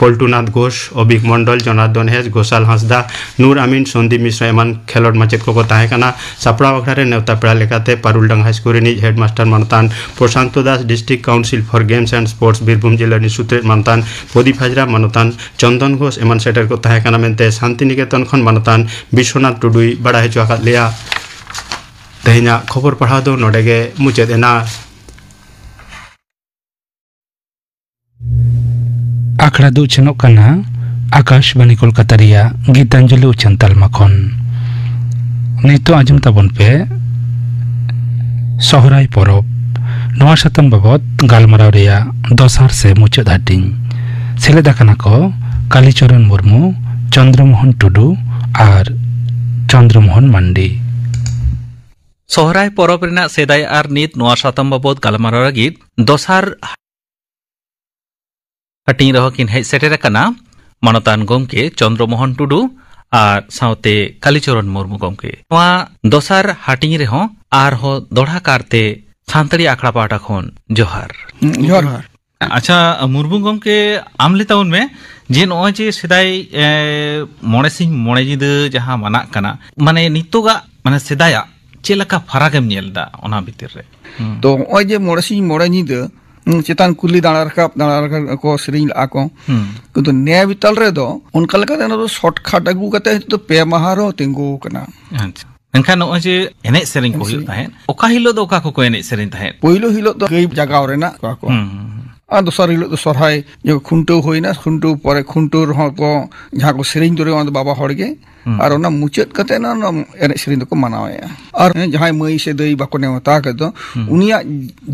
ᱯᱚᱞᱴᱩᱱᱟᱛᱷ ᱜᱷᱳᱥ, ᱚᱵᱷᱤᱠ ᱢᱚᱱᱰᱚᱞ, ᱡᱚᱱᱟᱨᱫᱚᱱ ᱦᱮᱸᱥ, ᱜᱳᱥᱟᱞ ᱦᱟᱸᱥᱫᱟ, ᱱᱩᱨ ᱟᱢᱤᱱ, ᱥᱚᱱᱫᱤᱯ ᱢᱤᱥᱨᱟ ᱮᱢᱟᱱ ᱠᱷᱮᱞᱳᱰ ᱢᱟᱪᱮᱫ ᱠᱚᱠᱚ ᱛᱟᱦᱮᱸ ᱠᱟᱱᱟ᱾ ᱥᱟᱯᱲᱟᱣ ᱟᱠᱷᱲᱟ ᱨᱮ ᱱᱮᱣᱛᱟ ᱯᱮᱲᱟ ᱞᱮᱠᱟᱛᱮ ᱯᱟᱨᱩᱞᱰᱟᱝ ᱦᱟᱭ ᱥᱠᱩᱞ ᱨᱤᱱᱤᱡ ᱦᱮᱰᱢᱟᱥᱴᱟᱨ ᱢᱟᱱᱚᱛᱟᱱ Prosanto Das, district council for games and sports Birbhum ᱡᱤᱞᱟᱹ ᱨᱤᱱᱤᱡ ᱥᱩᱛᱨᱮᱫ ᱢᱟᱱᱚᱛᱟᱱ ᱯᱨᱚᱫᱤᱯ ᱦᱟᱡᱽᱨᱟ, ᱢᱟᱱᱚᱛᱟᱱ ᱪᱚᱱᱫᱚᱱ ᱜᱷᱳᱥ ᱮᱢᱟᱱ ᱥᱮᱴᱮᱨ ᱠᱚ ᱛᱟᱦᱮᱸ ᱠᱟᱱᱟ ᱢᱮᱱᱛᱮ ᱥᱟᱱᱛᱤᱱᱤᱠᱮᱛᱚᱱ ᱠᱷᱚᱱ ᱢᱟᱱᱚᱛᱟᱱ ᱵᱤᱥᱥᱚᱱᱟᱛᱷ ᱴᱩᱰᱩᱭ ᱵᱟᱲᱟᱭ ᱦᱚᱪᱚ ᱟᱠᱟᱫ ᱞᱮᱭᱟ᱾ ᱛᱮᱦᱮᱧᱟᱜ ᱠᱷᱚᱵᱚᱨ ᱯᱟᱲᱦᱟᱣ ᱫᱚ ᱱᱚᱰᱮ ᱜᱮ ᱢᱩᱪᱟᱹᱫ ᱮᱱᱟ᱾ ᱟᱠᱷᱲᱟ ᱫᱚ ᱩᱪᱷᱟᱹᱱᱚᱜ ᱠᱟᱱᱟ ᱟᱠᱟᱥᱵᱟᱬᱤ ᱠᱳᱞᱠᱟᱛᱟ ᱨᱮᱭᱟᱜ ᱜᱤᱛᱟᱧᱡᱚᱞᱤ ᱩᱪᱷᱟᱹᱱ ᱛᱟᱞᱢᱟ ᱠᱷᱚᱱ᱾ ᱱᱤᱛᱚᱜ ᱟᱸᱡᱚᱢ ᱛᱟᱵᱚᱱ ᱯᱮ ᱥᱚᱦᱨᱟᱭ ᱯᱚᱨᱚᱵᱽ᱾ ᱱᱚᱣᱟ ᱥᱟᱛᱟᱢ ᱵᱟᱵᱚᱛ ᱜᱟᱞᱢᱟᱨᱟᱣ ᱨᱮᱭᱟᱜ ᱫᱚᱥᱟᱨ ᱥᱮ ᱢᱩᱪᱟᱹᱫ ᱦᱟᱹᱴᱤᱧ᱾ ᱥᱮᱞᱮᱫ ᱟᱠᱟᱱᱟ ᱠᱚ ᱠᱟᱞᱤᱪᱚᱨᱚᱱ ᱢᱩᱨᱢᱩ, ᱪᱚᱱᱫᱨᱚᱢᱳᱦᱚᱱ ᱴᱩᱰᱩ ᱟᱨ ᱪᱚᱱᱫᱨᱚᱢᱳᱦᱚᱱ ᱢᱟᱱᱰᱤ᱾ ᱥᱚᱦᱨᱟᱭ ᱯᱚᱨᱚᱵᱽ ᱨᱮᱱᱟᱜ ᱥᱮᱫᱟᱭ ᱟᱨ ᱱᱤᱛ ᱱᱚᱣᱟ ᱥᱟᱛᱟᱢ ᱵᱟᱵᱚᱛ ᱜᱟᱞᱢᱟᱨᱟᱣ ᱞᱟᱹᱜᱤᱫ ᱫᱚᱥᱟᱨ ᱦᱟᱹᱴᱤᱧ ᱨᱮᱦᱚᱸ ᱠᱤᱱ ᱦᱮᱡ ᱥᱮᱴᱮᱨ ᱟᱠᱟᱱᱟ ᱢᱟᱱᱚᱛᱟᱱ ᱜᱚᱢᱠᱮ ᱪᱚᱱᱫᱨᱚ ᱢᱳᱦᱚᱱ ᱴᱩᱰᱩ ᱟᱨ ᱥᱟᱶᱛᱮ ᱠᱟᱞᱤᱪᱚᱨᱚᱱ ᱢᱩᱨᱢᱩ ᱜᱚᱢᱠᱮ᱾ ᱱᱚᱣᱟ ᱫᱚᱥᱟᱨ ᱦᱟᱹᱴᱤᱧ ᱨᱮᱦᱚᱸ ᱟᱨᱦᱚᱸ ᱫᱚᱦᱲᱟ ᱠᱟᱨᱛᱮ ᱥᱟᱱᱛᱟᱲᱤ ᱟᱠᱷᱲᱟ ᱯᱟᱦᱴᱟ ᱠᱷᱚᱱ ᱡᱚᱦᱟᱨ᱾ ᱦᱩᱸ, ᱡᱚᱦᱟᱨ᱾ ᱟᱪᱪᱷᱟ, ᱢᱩᱨᱢᱩ ᱜᱚᱢᱠᱮ, ᱟᱢ ᱞᱟᱹᱭ ᱛᱟᱵᱚᱱ ᱢᱮ ᱡᱮ ᱱᱚᱜᱼᱚᱭ ᱡᱮ ᱥᱮᱫᱟᱭ, ᱮ, ᱢᱚᱬᱮ ᱥᱤᱧ ᱢᱚᱬᱮ ᱧᱤᱫᱟᱹ ᱡᱟᱦᱟᱸ ᱢᱟᱱᱟᱜ ᱠᱟᱱᱟ, ᱢᱟᱱᱮ ᱱᱤᱛᱚᱜᱟᱜ, ᱢᱟᱱᱮ ᱥᱮᱫᱟᱭᱟᱜ ᱪᱮᱫ ᱞᱮᱠᱟ ᱯᱷᱟᱨᱟᱠ ᱮᱢ ᱧᱮᱞ ᱮᱫᱟ ᱚᱱᱟ ᱵᱷᱤᱛᱤᱨ ᱨᱮ? ᱦᱩᱸ᱾ ᱛᱚ ᱱᱚᱜᱼᱚᱭ ᱡᱮ ᱢᱚᱬᱮ ᱥᱤᱧ ᱢᱚᱬᱮ ᱧᱤᱫᱟᱹ, ᱦᱩᱸ, ᱪᱮᱛᱟᱱ ᱠᱩᱞᱦᱤ ᱫᱟᱬᱟ ᱨᱟᱠᱟᱵ, ᱫᱟᱬᱟ ᱨᱟᱠᱟᱵ ᱠᱚ ᱥᱮᱨᱮᱧ ᱞᱟᱜᱼᱟ ᱠᱚ᱾ ᱦᱩᱸ᱾ ᱠᱤᱱᱛᱩ ᱱᱮ ᱵᱤᱛᱟᱞ ᱨᱮᱫᱚ ᱚᱱᱠᱟ ᱞᱮᱠᱟᱛᱮ ᱚᱱᱟ ᱫᱚ ᱥᱚᱨᱴᱠᱟᱴ ᱟᱹᱜᱩ ᱠᱟᱛᱮ ᱱᱤᱛᱚᱜ ᱫᱚ ᱯᱮ ᱢᱟᱦᱟ ᱨᱮᱦᱚᱸ ᱛᱤᱸᱜᱩ ᱟᱠᱟᱱᱟ᱾ ᱟᱪᱪᱷᱟ᱾ ᱢᱮᱱᱠᱷᱟᱱ ᱱᱚᱜᱼᱚᱭ ᱡᱮ ᱮᱱᱮᱡ ᱥᱮᱨᱮᱧ ᱠᱚ ᱮᱱᱮᱡ ᱦᱩᱭᱩᱜ ᱥᱮᱨᱮᱧ᱾ ᱛᱟᱦᱮᱸᱫ, ᱚᱠᱟ ᱦᱤᱞᱳᱜ ᱫᱚ ᱚᱠᱟ ᱠᱚᱠᱚ ᱮᱱᱮᱡ ᱥᱮᱨᱮᱧ ᱛᱟᱦᱮᱸᱫ? ᱯᱳᱭᱞᱳ ᱦᱤᱞᱳᱜ ᱫᱚ ᱜᱟᱹᱭ ᱡᱟᱜᱟᱣ ᱨᱮᱱᱟᱜ ᱠᱚᱣᱟ ᱠᱚ᱾ ᱦᱩᱸ, ᱦᱩᱸ, ᱦᱩᱸ᱾ ᱟᱨ ᱫᱚᱥᱟᱨ ᱦᱤᱞᱳᱜ ᱫᱚ ᱥᱚᱨᱦᱟᱭ, ᱡᱚᱠᱷᱚᱱ ᱠᱷᱩᱱᱴᱟᱹᱣ ᱦᱩᱭᱱᱟ, ᱠᱷᱩᱱᱴᱟᱹᱣ ᱯᱚᱨᱮ ᱠᱷᱩᱱᱴᱟᱹᱣ ᱨᱮᱦᱚᱸ ᱠᱚ ᱡᱟᱦᱟᱸ ᱠᱚ ᱥᱮᱨᱮᱧ ᱫᱩᱨᱟᱹᱝ, ᱚᱱᱟ ᱫᱚ ᱵᱟᱵᱟ ᱦᱚᱲ ᱜᱮ᱾ ᱦᱩᱸ᱾ ᱟᱨ ᱚᱱᱟ ᱢᱩᱪᱟᱹᱫ ᱠᱟᱛᱮ ᱚᱱᱟ, ᱚᱱᱟ ᱮᱱᱮᱡ ᱥᱮᱨᱮᱧ ᱫᱚᱠᱚ ᱢᱟᱱᱟᱣᱮᱫᱼᱟ᱾ ᱟᱨ ᱡᱟᱦᱟᱸᱭ ᱢᱟᱹᱭ ᱥᱮ ᱫᱟᱹᱭ ᱵᱟᱠᱚ ᱱᱮᱣᱛᱟ ᱠᱮᱫ ᱫᱚ, ᱦᱩᱸ᱾ ᱩᱱᱤᱭᱟᱜ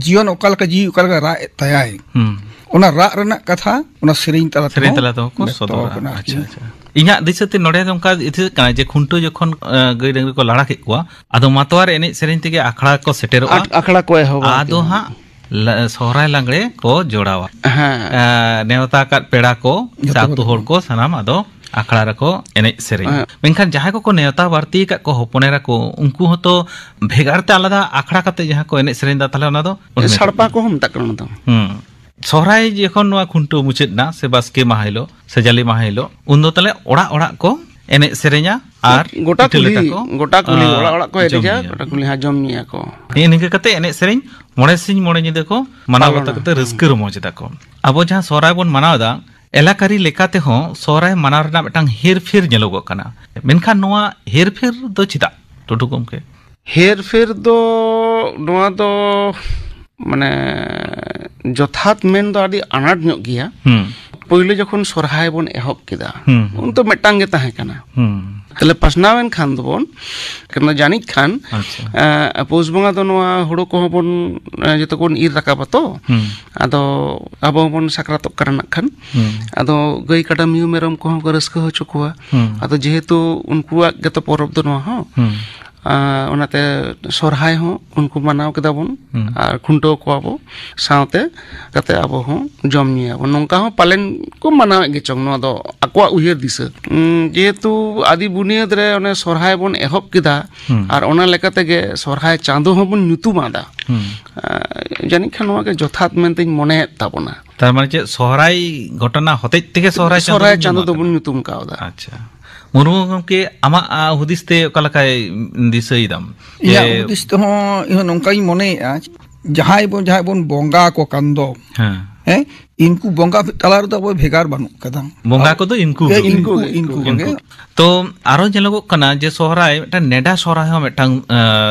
ᱡᱤᱭᱚᱱ ᱚᱠᱟ ᱞᱮᱠᱟ, ᱡᱤᱣᱤ ᱚᱠᱟ ᱞᱮᱠᱟ ᱨᱟᱜ ᱮᱫ ᱛᱟᱭᱟᱭ, ᱦᱩᱸ᱾ ᱚᱱᱟ ᱨᱟᱜ ᱨᱮᱱᱟᱜ ᱠᱟᱛᱷᱟ ᱚᱱᱟ ᱥᱮᱨᱮᱧ ᱛᱟᱞᱟ ᱥᱮᱨᱮᱧ ᱛᱮᱦᱚᱸ ᱛᱟᱞᱟ ᱛᱮᱦᱚᱸ ᱠᱚ ᱵᱮᱠᱛᱚ ᱥᱚᱫᱚᱨᱟ᱾ ᱟᱠᱟᱱᱟ ᱟᱨᱠᱤ᱾ ᱟᱪᱪᱷᱟ, ᱟᱪᱪᱷᱟ᱾ ᱤᱧᱟᱹᱜ ᱫᱤᱥᱟᱹᱛᱮ ᱱᱚᱰᱮ ᱫᱚ ᱚᱱᱠᱟ ᱤᱛᱷᱟᱹ ᱠᱟᱱᱟ ᱡᱮ ᱠᱷᱩᱱᱴᱟᱹᱣ ᱡᱚᱠᱷᱚᱱ, ᱮ, ᱜᱟᱹᱭ ᱰᱟᱹᱝᱨᱤ ᱠᱚ ᱞᱟᱲᱟ ᱠᱮᱫ ᱠᱚᱣᱟ, ᱟᱫᱚ ᱢᱟᱛᱣᱟᱨ ᱮᱱᱮᱡ ᱥᱮᱨᱮᱧ ᱛᱮᱜᱮ ᱟᱠᱷᱲᱟ ᱠᱚ ᱥᱮᱴᱮᱨᱚᱜᱼᱟ᱾ ᱟᱠ-, ᱟᱠᱷᱲᱟ ᱠᱚ ᱮᱦᱚᱵᱟ ᱟᱫᱚ ᱟᱨᱠᱤ᱾ ᱦᱟᱸᱜ ᱞᱟ-, ᱥᱚᱦᱨᱟᱭ ᱞᱟᱜᱽᱲᱮ ᱠᱚ ᱡᱚᱲᱟᱣᱟ᱾ ᱦᱮᱸ᱾ ᱮ, ᱱᱮᱣᱛᱟ ᱟᱠᱟᱫ ᱯᱮᱲᱟ ᱠᱚ ᱥᱮ ᱡᱚᱛᱚ ᱟᱹᱛᱩ ᱠᱚ ᱦᱚᱲ ᱠᱚ ᱥᱟᱱᱟᱢ ᱟᱫᱚ ᱟᱠᱷᱲᱟ ᱨᱮᱠᱚ ᱮᱱᱮᱡ ᱥᱮᱨᱮᱧᱟ᱾ ᱦᱮᱸ᱾ ᱢᱮᱱᱠᱷᱟᱱ ᱡᱟᱦᱟᱸᱭ ᱠᱚᱠᱚ ᱱᱮᱣᱛᱟ ᱵᱟᱹᱲᱛᱤ ᱟᱠᱟᱫ ᱠᱚ, ᱦᱚᱯᱚᱱ ᱮᱨᱟ ᱠᱚ, ᱩᱱᱠᱩ ᱦᱚᱸᱛᱚ ᱵᱷᱮᱜᱟᱨ ᱛᱮ ᱟᱞᱟᱫᱟ ᱟᱠᱷᱲᱟ ᱠᱟᱛᱮ ᱡᱟᱦᱟᱸ ᱠᱚ ᱮᱱᱮᱡ ᱥᱮᱨᱮᱧ ᱫᱟ, ᱛᱟᱦᱞᱮ ᱚᱱᱟ ᱫᱚ ᱚᱱᱮ ᱥᱟᱲᱯᱟ ᱠᱚ ᱢᱮᱛᱟᱜ ᱠᱟᱱᱟ ᱚᱱᱟ ᱫᱚ᱾ ᱦᱩᱸ᱾ ᱥᱚᱦᱨᱟᱭ ᱡᱚᱠᱷᱚᱱ ᱱᱚᱣᱟ ᱠᱷᱩᱱᱴᱟᱹᱣ ᱢᱩᱪᱟᱹᱫ ᱮᱱᱟ, ᱥᱮ ᱵᱟᱥᱠᱮ ᱢᱟᱦᱟ ᱦᱤᱞᱳᱜ, ᱥᱮ ᱡᱟᱞᱮ ᱢᱟᱦᱟ ᱦᱤᱞᱳᱜ, ᱩᱱ ᱫᱚ ᱛᱟᱦᱞᱮ ᱚᱲᱟᱜ ᱚᱲᱟᱜ ᱠᱚ ᱮᱱᱮᱡ ᱥᱮᱨᱮᱧᱟ ᱟᱨ ᱜᱚᱴᱟ ᱯᱤᱴᱷᱟᱹ ᱠᱩᱞᱦᱤ, ᱞᱮᱴᱟ ᱠᱚ, ᱜᱚᱴᱟ ᱠᱩᱞᱦᱤ, ᱟᱸ, ᱚᱲᱟᱜ ᱚᱲᱟᱜ ᱠᱚ ᱡᱚᱢ ᱮᱱᱮᱡᱟ, ᱧᱩᱭᱟ᱾ ᱜᱚᱴᱟ ᱠᱩᱞᱦᱤ ᱦᱟᱸᱜ ᱡᱚᱢ ᱧᱩᱭᱟ ᱠᱚ᱾ ᱱᱮᱜᱼᱮ ᱱᱤᱝᱠᱟᱹ ᱠᱟᱛᱮ ᱮᱱᱮᱡ ᱥᱮᱨᱮᱧ ᱢᱚᱬᱮ ᱥᱤᱧ ᱢᱚᱬᱮ ᱧᱤᱫᱟᱹ ᱠᱚ ᱢᱟᱱᱟᱣ ᱯᱟᱞᱚᱱᱟ᱾ ᱵᱟᱛᱟᱣ ᱠᱟᱛᱮ ᱨᱟᱹᱥᱠᱟᱹ ᱨᱚᱢᱚᱡᱽ ᱮᱫᱟ ᱠᱚ᱾ ᱟᱵᱚ ᱡᱟᱦᱟᱸ ᱥᱚᱦᱨᱟᱭ ᱵᱚᱱ ᱢᱟᱱᱟᱣ ᱮᱫᱟ, ᱮᱞᱟᱠᱟᱨᱤ ᱞᱮᱠᱟ ᱛᱮᱦᱚᱸ ᱥᱚᱦᱨᱟᱭ ᱢᱟᱱᱟᱣ ᱨᱮᱱᱟᱜ ᱢᱤᱫᱴᱟᱝ ᱦᱮᱨᱯᱷᱮᱨ ᱧᱮᱞᱚᱜᱚᱜ ᱠᱟᱱᱟ᱾ ᱢᱮᱱᱠᱷᱟᱱ ᱱᱚᱣᱟ ᱦᱮᱨᱯᱷᱮᱨ ᱫᱚ ᱪᱮᱫᱟᱜ, ᱴᱩᱰᱩ ᱜᱚᱢᱠᱮ? ᱦᱮᱨᱯᱷᱮᱨ ᱫᱚ ᱱᱚᱣᱟ ᱫᱚ ᱢᱟᱱᱮ ᱡᱚᱛᱷᱟᱛ ᱢᱮᱱ ᱫᱚ ᱟᱹᱰᱤ ᱟᱱᱟᱴ ᱧᱚᱜ ᱜᱮᱭᱟ᱾ ᱦᱩᱸ᱾ ᱯᱳᱭᱞᱳ ᱡᱚᱠᱷᱚᱱ ᱥᱚᱨᱦᱟᱭ ᱵᱚᱱ ᱮᱦᱚᱵ ᱠᱮᱫᱟ, ᱦᱩᱸ, ᱦᱩᱸ᱾ ᱩᱱ ᱫᱚ ᱢᱤᱫᱴᱟᱝ ᱜᱮ ᱛᱟᱦᱮᱸ ᱠᱟᱱᱟ᱾ ᱦᱩᱸ᱾ ᱛᱟᱦᱞᱮ ᱯᱟᱥᱱᱟᱣ ᱮᱱ ᱠᱷᱟᱱ ᱫᱚᱵᱚᱱ, ᱠᱟᱨᱚᱱ ᱡᱟᱹᱱᱤᱡ ᱠᱷᱟᱱ, ᱟᱪᱪᱷᱟ᱾ ᱮ, ᱯᱩᱥ ᱵᱚᱸᱜᱟ ᱫᱚ ᱱᱚᱣᱟ ᱦᱩᱲᱩ ᱠᱚᱦᱚᱸ ᱵᱚᱱ, ᱮ, ᱡᱚᱛᱚ ᱵᱚᱱ ᱤᱨ ᱨᱟᱠᱟᱵᱟ ᱛᱚ᱾ ᱦᱩᱸ᱾ ᱟᱫᱚ ᱟᱵᱚ ᱦᱚᱸᱵᱚᱱ ᱥᱟᱠᱨᱟᱛᱚᱜ ᱠᱟᱱᱟ ᱱᱟᱜ ᱠᱷᱟᱱ᱾ ᱦᱩᱸ᱾ ᱟᱫᱚ ᱜᱟᱹᱭ ᱠᱟᱰᱟ ᱢᱤᱦᱩ ᱢᱮᱨᱚᱢ ᱠᱚᱦᱚᱸ ᱠᱚ ᱨᱟᱹᱥᱠᱟᱹ ᱦᱚᱪᱚ ᱠᱚᱣᱟ᱾ ᱦᱩᱸ᱾ ᱟᱫᱚ ᱡᱮᱦᱮᱛᱩ ᱩᱱᱠᱩᱣᱟᱜ ᱜᱮᱛᱚ ᱯᱚᱨᱚᱵᱽ ᱫᱚ ᱱᱚᱣᱟ ᱦᱚᱸ᱾ ᱦᱩᱸ᱾ ᱟᱨ ᱚᱱᱟᱛᱮ ᱥᱚᱨᱦᱟᱭ ᱦᱚᱸ ᱩᱱᱠᱩ ᱢᱟᱱᱟᱣ ᱠᱮᱫᱟ ᱵᱚᱱ᱾ ᱦᱩᱸ᱾ ᱟᱨ ᱠᱷᱩᱱᱴᱟᱹᱣ ᱠᱚᱣᱟ ᱵᱚ, ᱥᱟᱶᱛᱮ ᱠᱟᱛᱮ ᱟᱵᱚ ᱦᱚᱸ ᱡᱚᱢ ᱧᱩᱭᱟᱵᱚᱱ᱾ ᱱᱚᱝᱠᱟ ᱦᱚᱸ ᱯᱟᱞᱮᱱ ᱠᱚ ᱢᱟᱱᱟᱣᱮᱫ ᱜᱮ ᱪᱚᱝ, ᱱᱚᱣᱟ ᱫᱚ ᱟᱠᱚᱣᱟᱜ ᱩᱭᱦᱟᱹᱨ ᱫᱤᱥᱟᱹ᱾ ᱩᱸ, ᱡᱮᱦᱮᱛᱩ ᱟᱹᱫᱤ ᱵᱩᱱᱤᱭᱟᱹᱫ ᱨᱮ ᱚᱱᱮ ᱥᱚᱨᱦᱟᱭ ᱵᱚᱱ ᱮᱦᱚᱵ ᱠᱮᱫᱟ, ᱦᱩᱸ᱾ ᱟᱨ ᱚᱱᱟ ᱞᱮᱠᱟ ᱛᱮᱜᱮ ᱥᱚᱨᱦᱟᱭ ᱪᱟᱸᱫᱚ ᱦᱚᱸᱵᱚᱱ ᱧᱩᱛᱩᱢ ᱟᱫᱟ᱾ ᱦᱩᱸ᱾ ᱟᱸ, ᱡᱟᱹᱱᱤᱡ ᱠᱷᱟᱱ ᱱᱚᱣᱟ ᱜᱮ ᱡᱚᱛᱷᱟᱛ ᱢᱮᱱᱛᱮᱧ ᱢᱚᱱᱮᱭᱮᱫ ᱛᱟᱵᱚᱱᱟ᱾ ᱛᱟᱨ ᱢᱟᱱᱮ ᱪᱮᱫ, ᱥᱚᱦᱨᱟᱭ ᱜᱷᱚᱴᱚᱱᱟ ᱦᱚᱛᱮᱡ ᱛᱮᱜᱮ ᱥᱚᱦᱨᱟᱭ ᱪᱟᱸᱫᱚ ᱥᱚᱦᱨᱟᱭ ᱫᱚᱵᱚᱱ ᱪᱟᱸᱫᱚ ᱧᱩᱢ ᱫᱚᱵᱚᱱ ᱟᱠᱟᱫᱟ? ᱧᱩᱛᱩᱢ ᱠᱟᱣᱫᱟ᱾ ᱟᱪᱪᱷᱟ᱾ ᱢᱩᱨᱢᱩ ᱜᱚᱢᱠᱮ, ᱟᱢᱟᱜ, ᱟ, ᱦᱩᱫᱤᱥ ᱛᱮ ᱚᱠᱟ ᱞᱮᱠᱟᱭ ᱫᱤᱥᱟᱹᱭᱮᱫᱟᱢ? ᱤᱧᱟᱹᱜ ᱡᱮ ᱦᱩᱫᱤᱥ ᱛᱮᱦᱚᱸ ᱤᱧ ᱦᱚᱸ ᱱᱚᱝᱠᱟᱧ ᱢᱚᱱᱮᱭᱮᱫᱼᱟ, ᱡᱟᱦᱟᱸᱭ ᱵᱚᱱ, ᱡᱟᱦᱟᱸᱭ ᱵᱚᱱ ᱵᱚᱸᱜᱟ ᱟᱠᱚ ᱠᱟᱱ ᱫᱚ, ᱦᱮᱸ᱾ ᱦᱮᱸ, ᱤᱱᱠᱩ ᱵᱚᱸᱜᱟ ᱛᱟᱞᱟ ᱨᱮᱫᱚ ᱟᱵᱚ ᱵᱷᱮᱜᱟᱨ ᱵᱟᱹᱱᱩᱜ ᱠᱟᱫᱟ᱾ ᱵᱚᱸᱜᱟ ᱠᱚᱫᱚ ᱤᱱᱠᱩ ᱦᱮᱸ, ᱜᱮ᱾ ᱤᱱᱠᱩ, ᱤᱱᱠᱩ, ᱤᱱᱠᱩ ᱤᱱᱠᱩ ᱠᱚᱜᱮ᱾ ᱜᱮ᱾ ᱛᱚ, ᱟᱨᱚ ᱧᱮᱞᱚᱜᱚᱜ ᱠᱟᱱᱟ ᱡᱮ ᱥᱚᱦᱨᱟᱭ, ᱢᱤᱫᱴᱟᱝ ᱱᱮᱰᱟ ᱥᱚᱦᱨᱟᱭ ᱦᱚᱸ ᱢᱤᱫᱴᱟᱝ, ᱮ,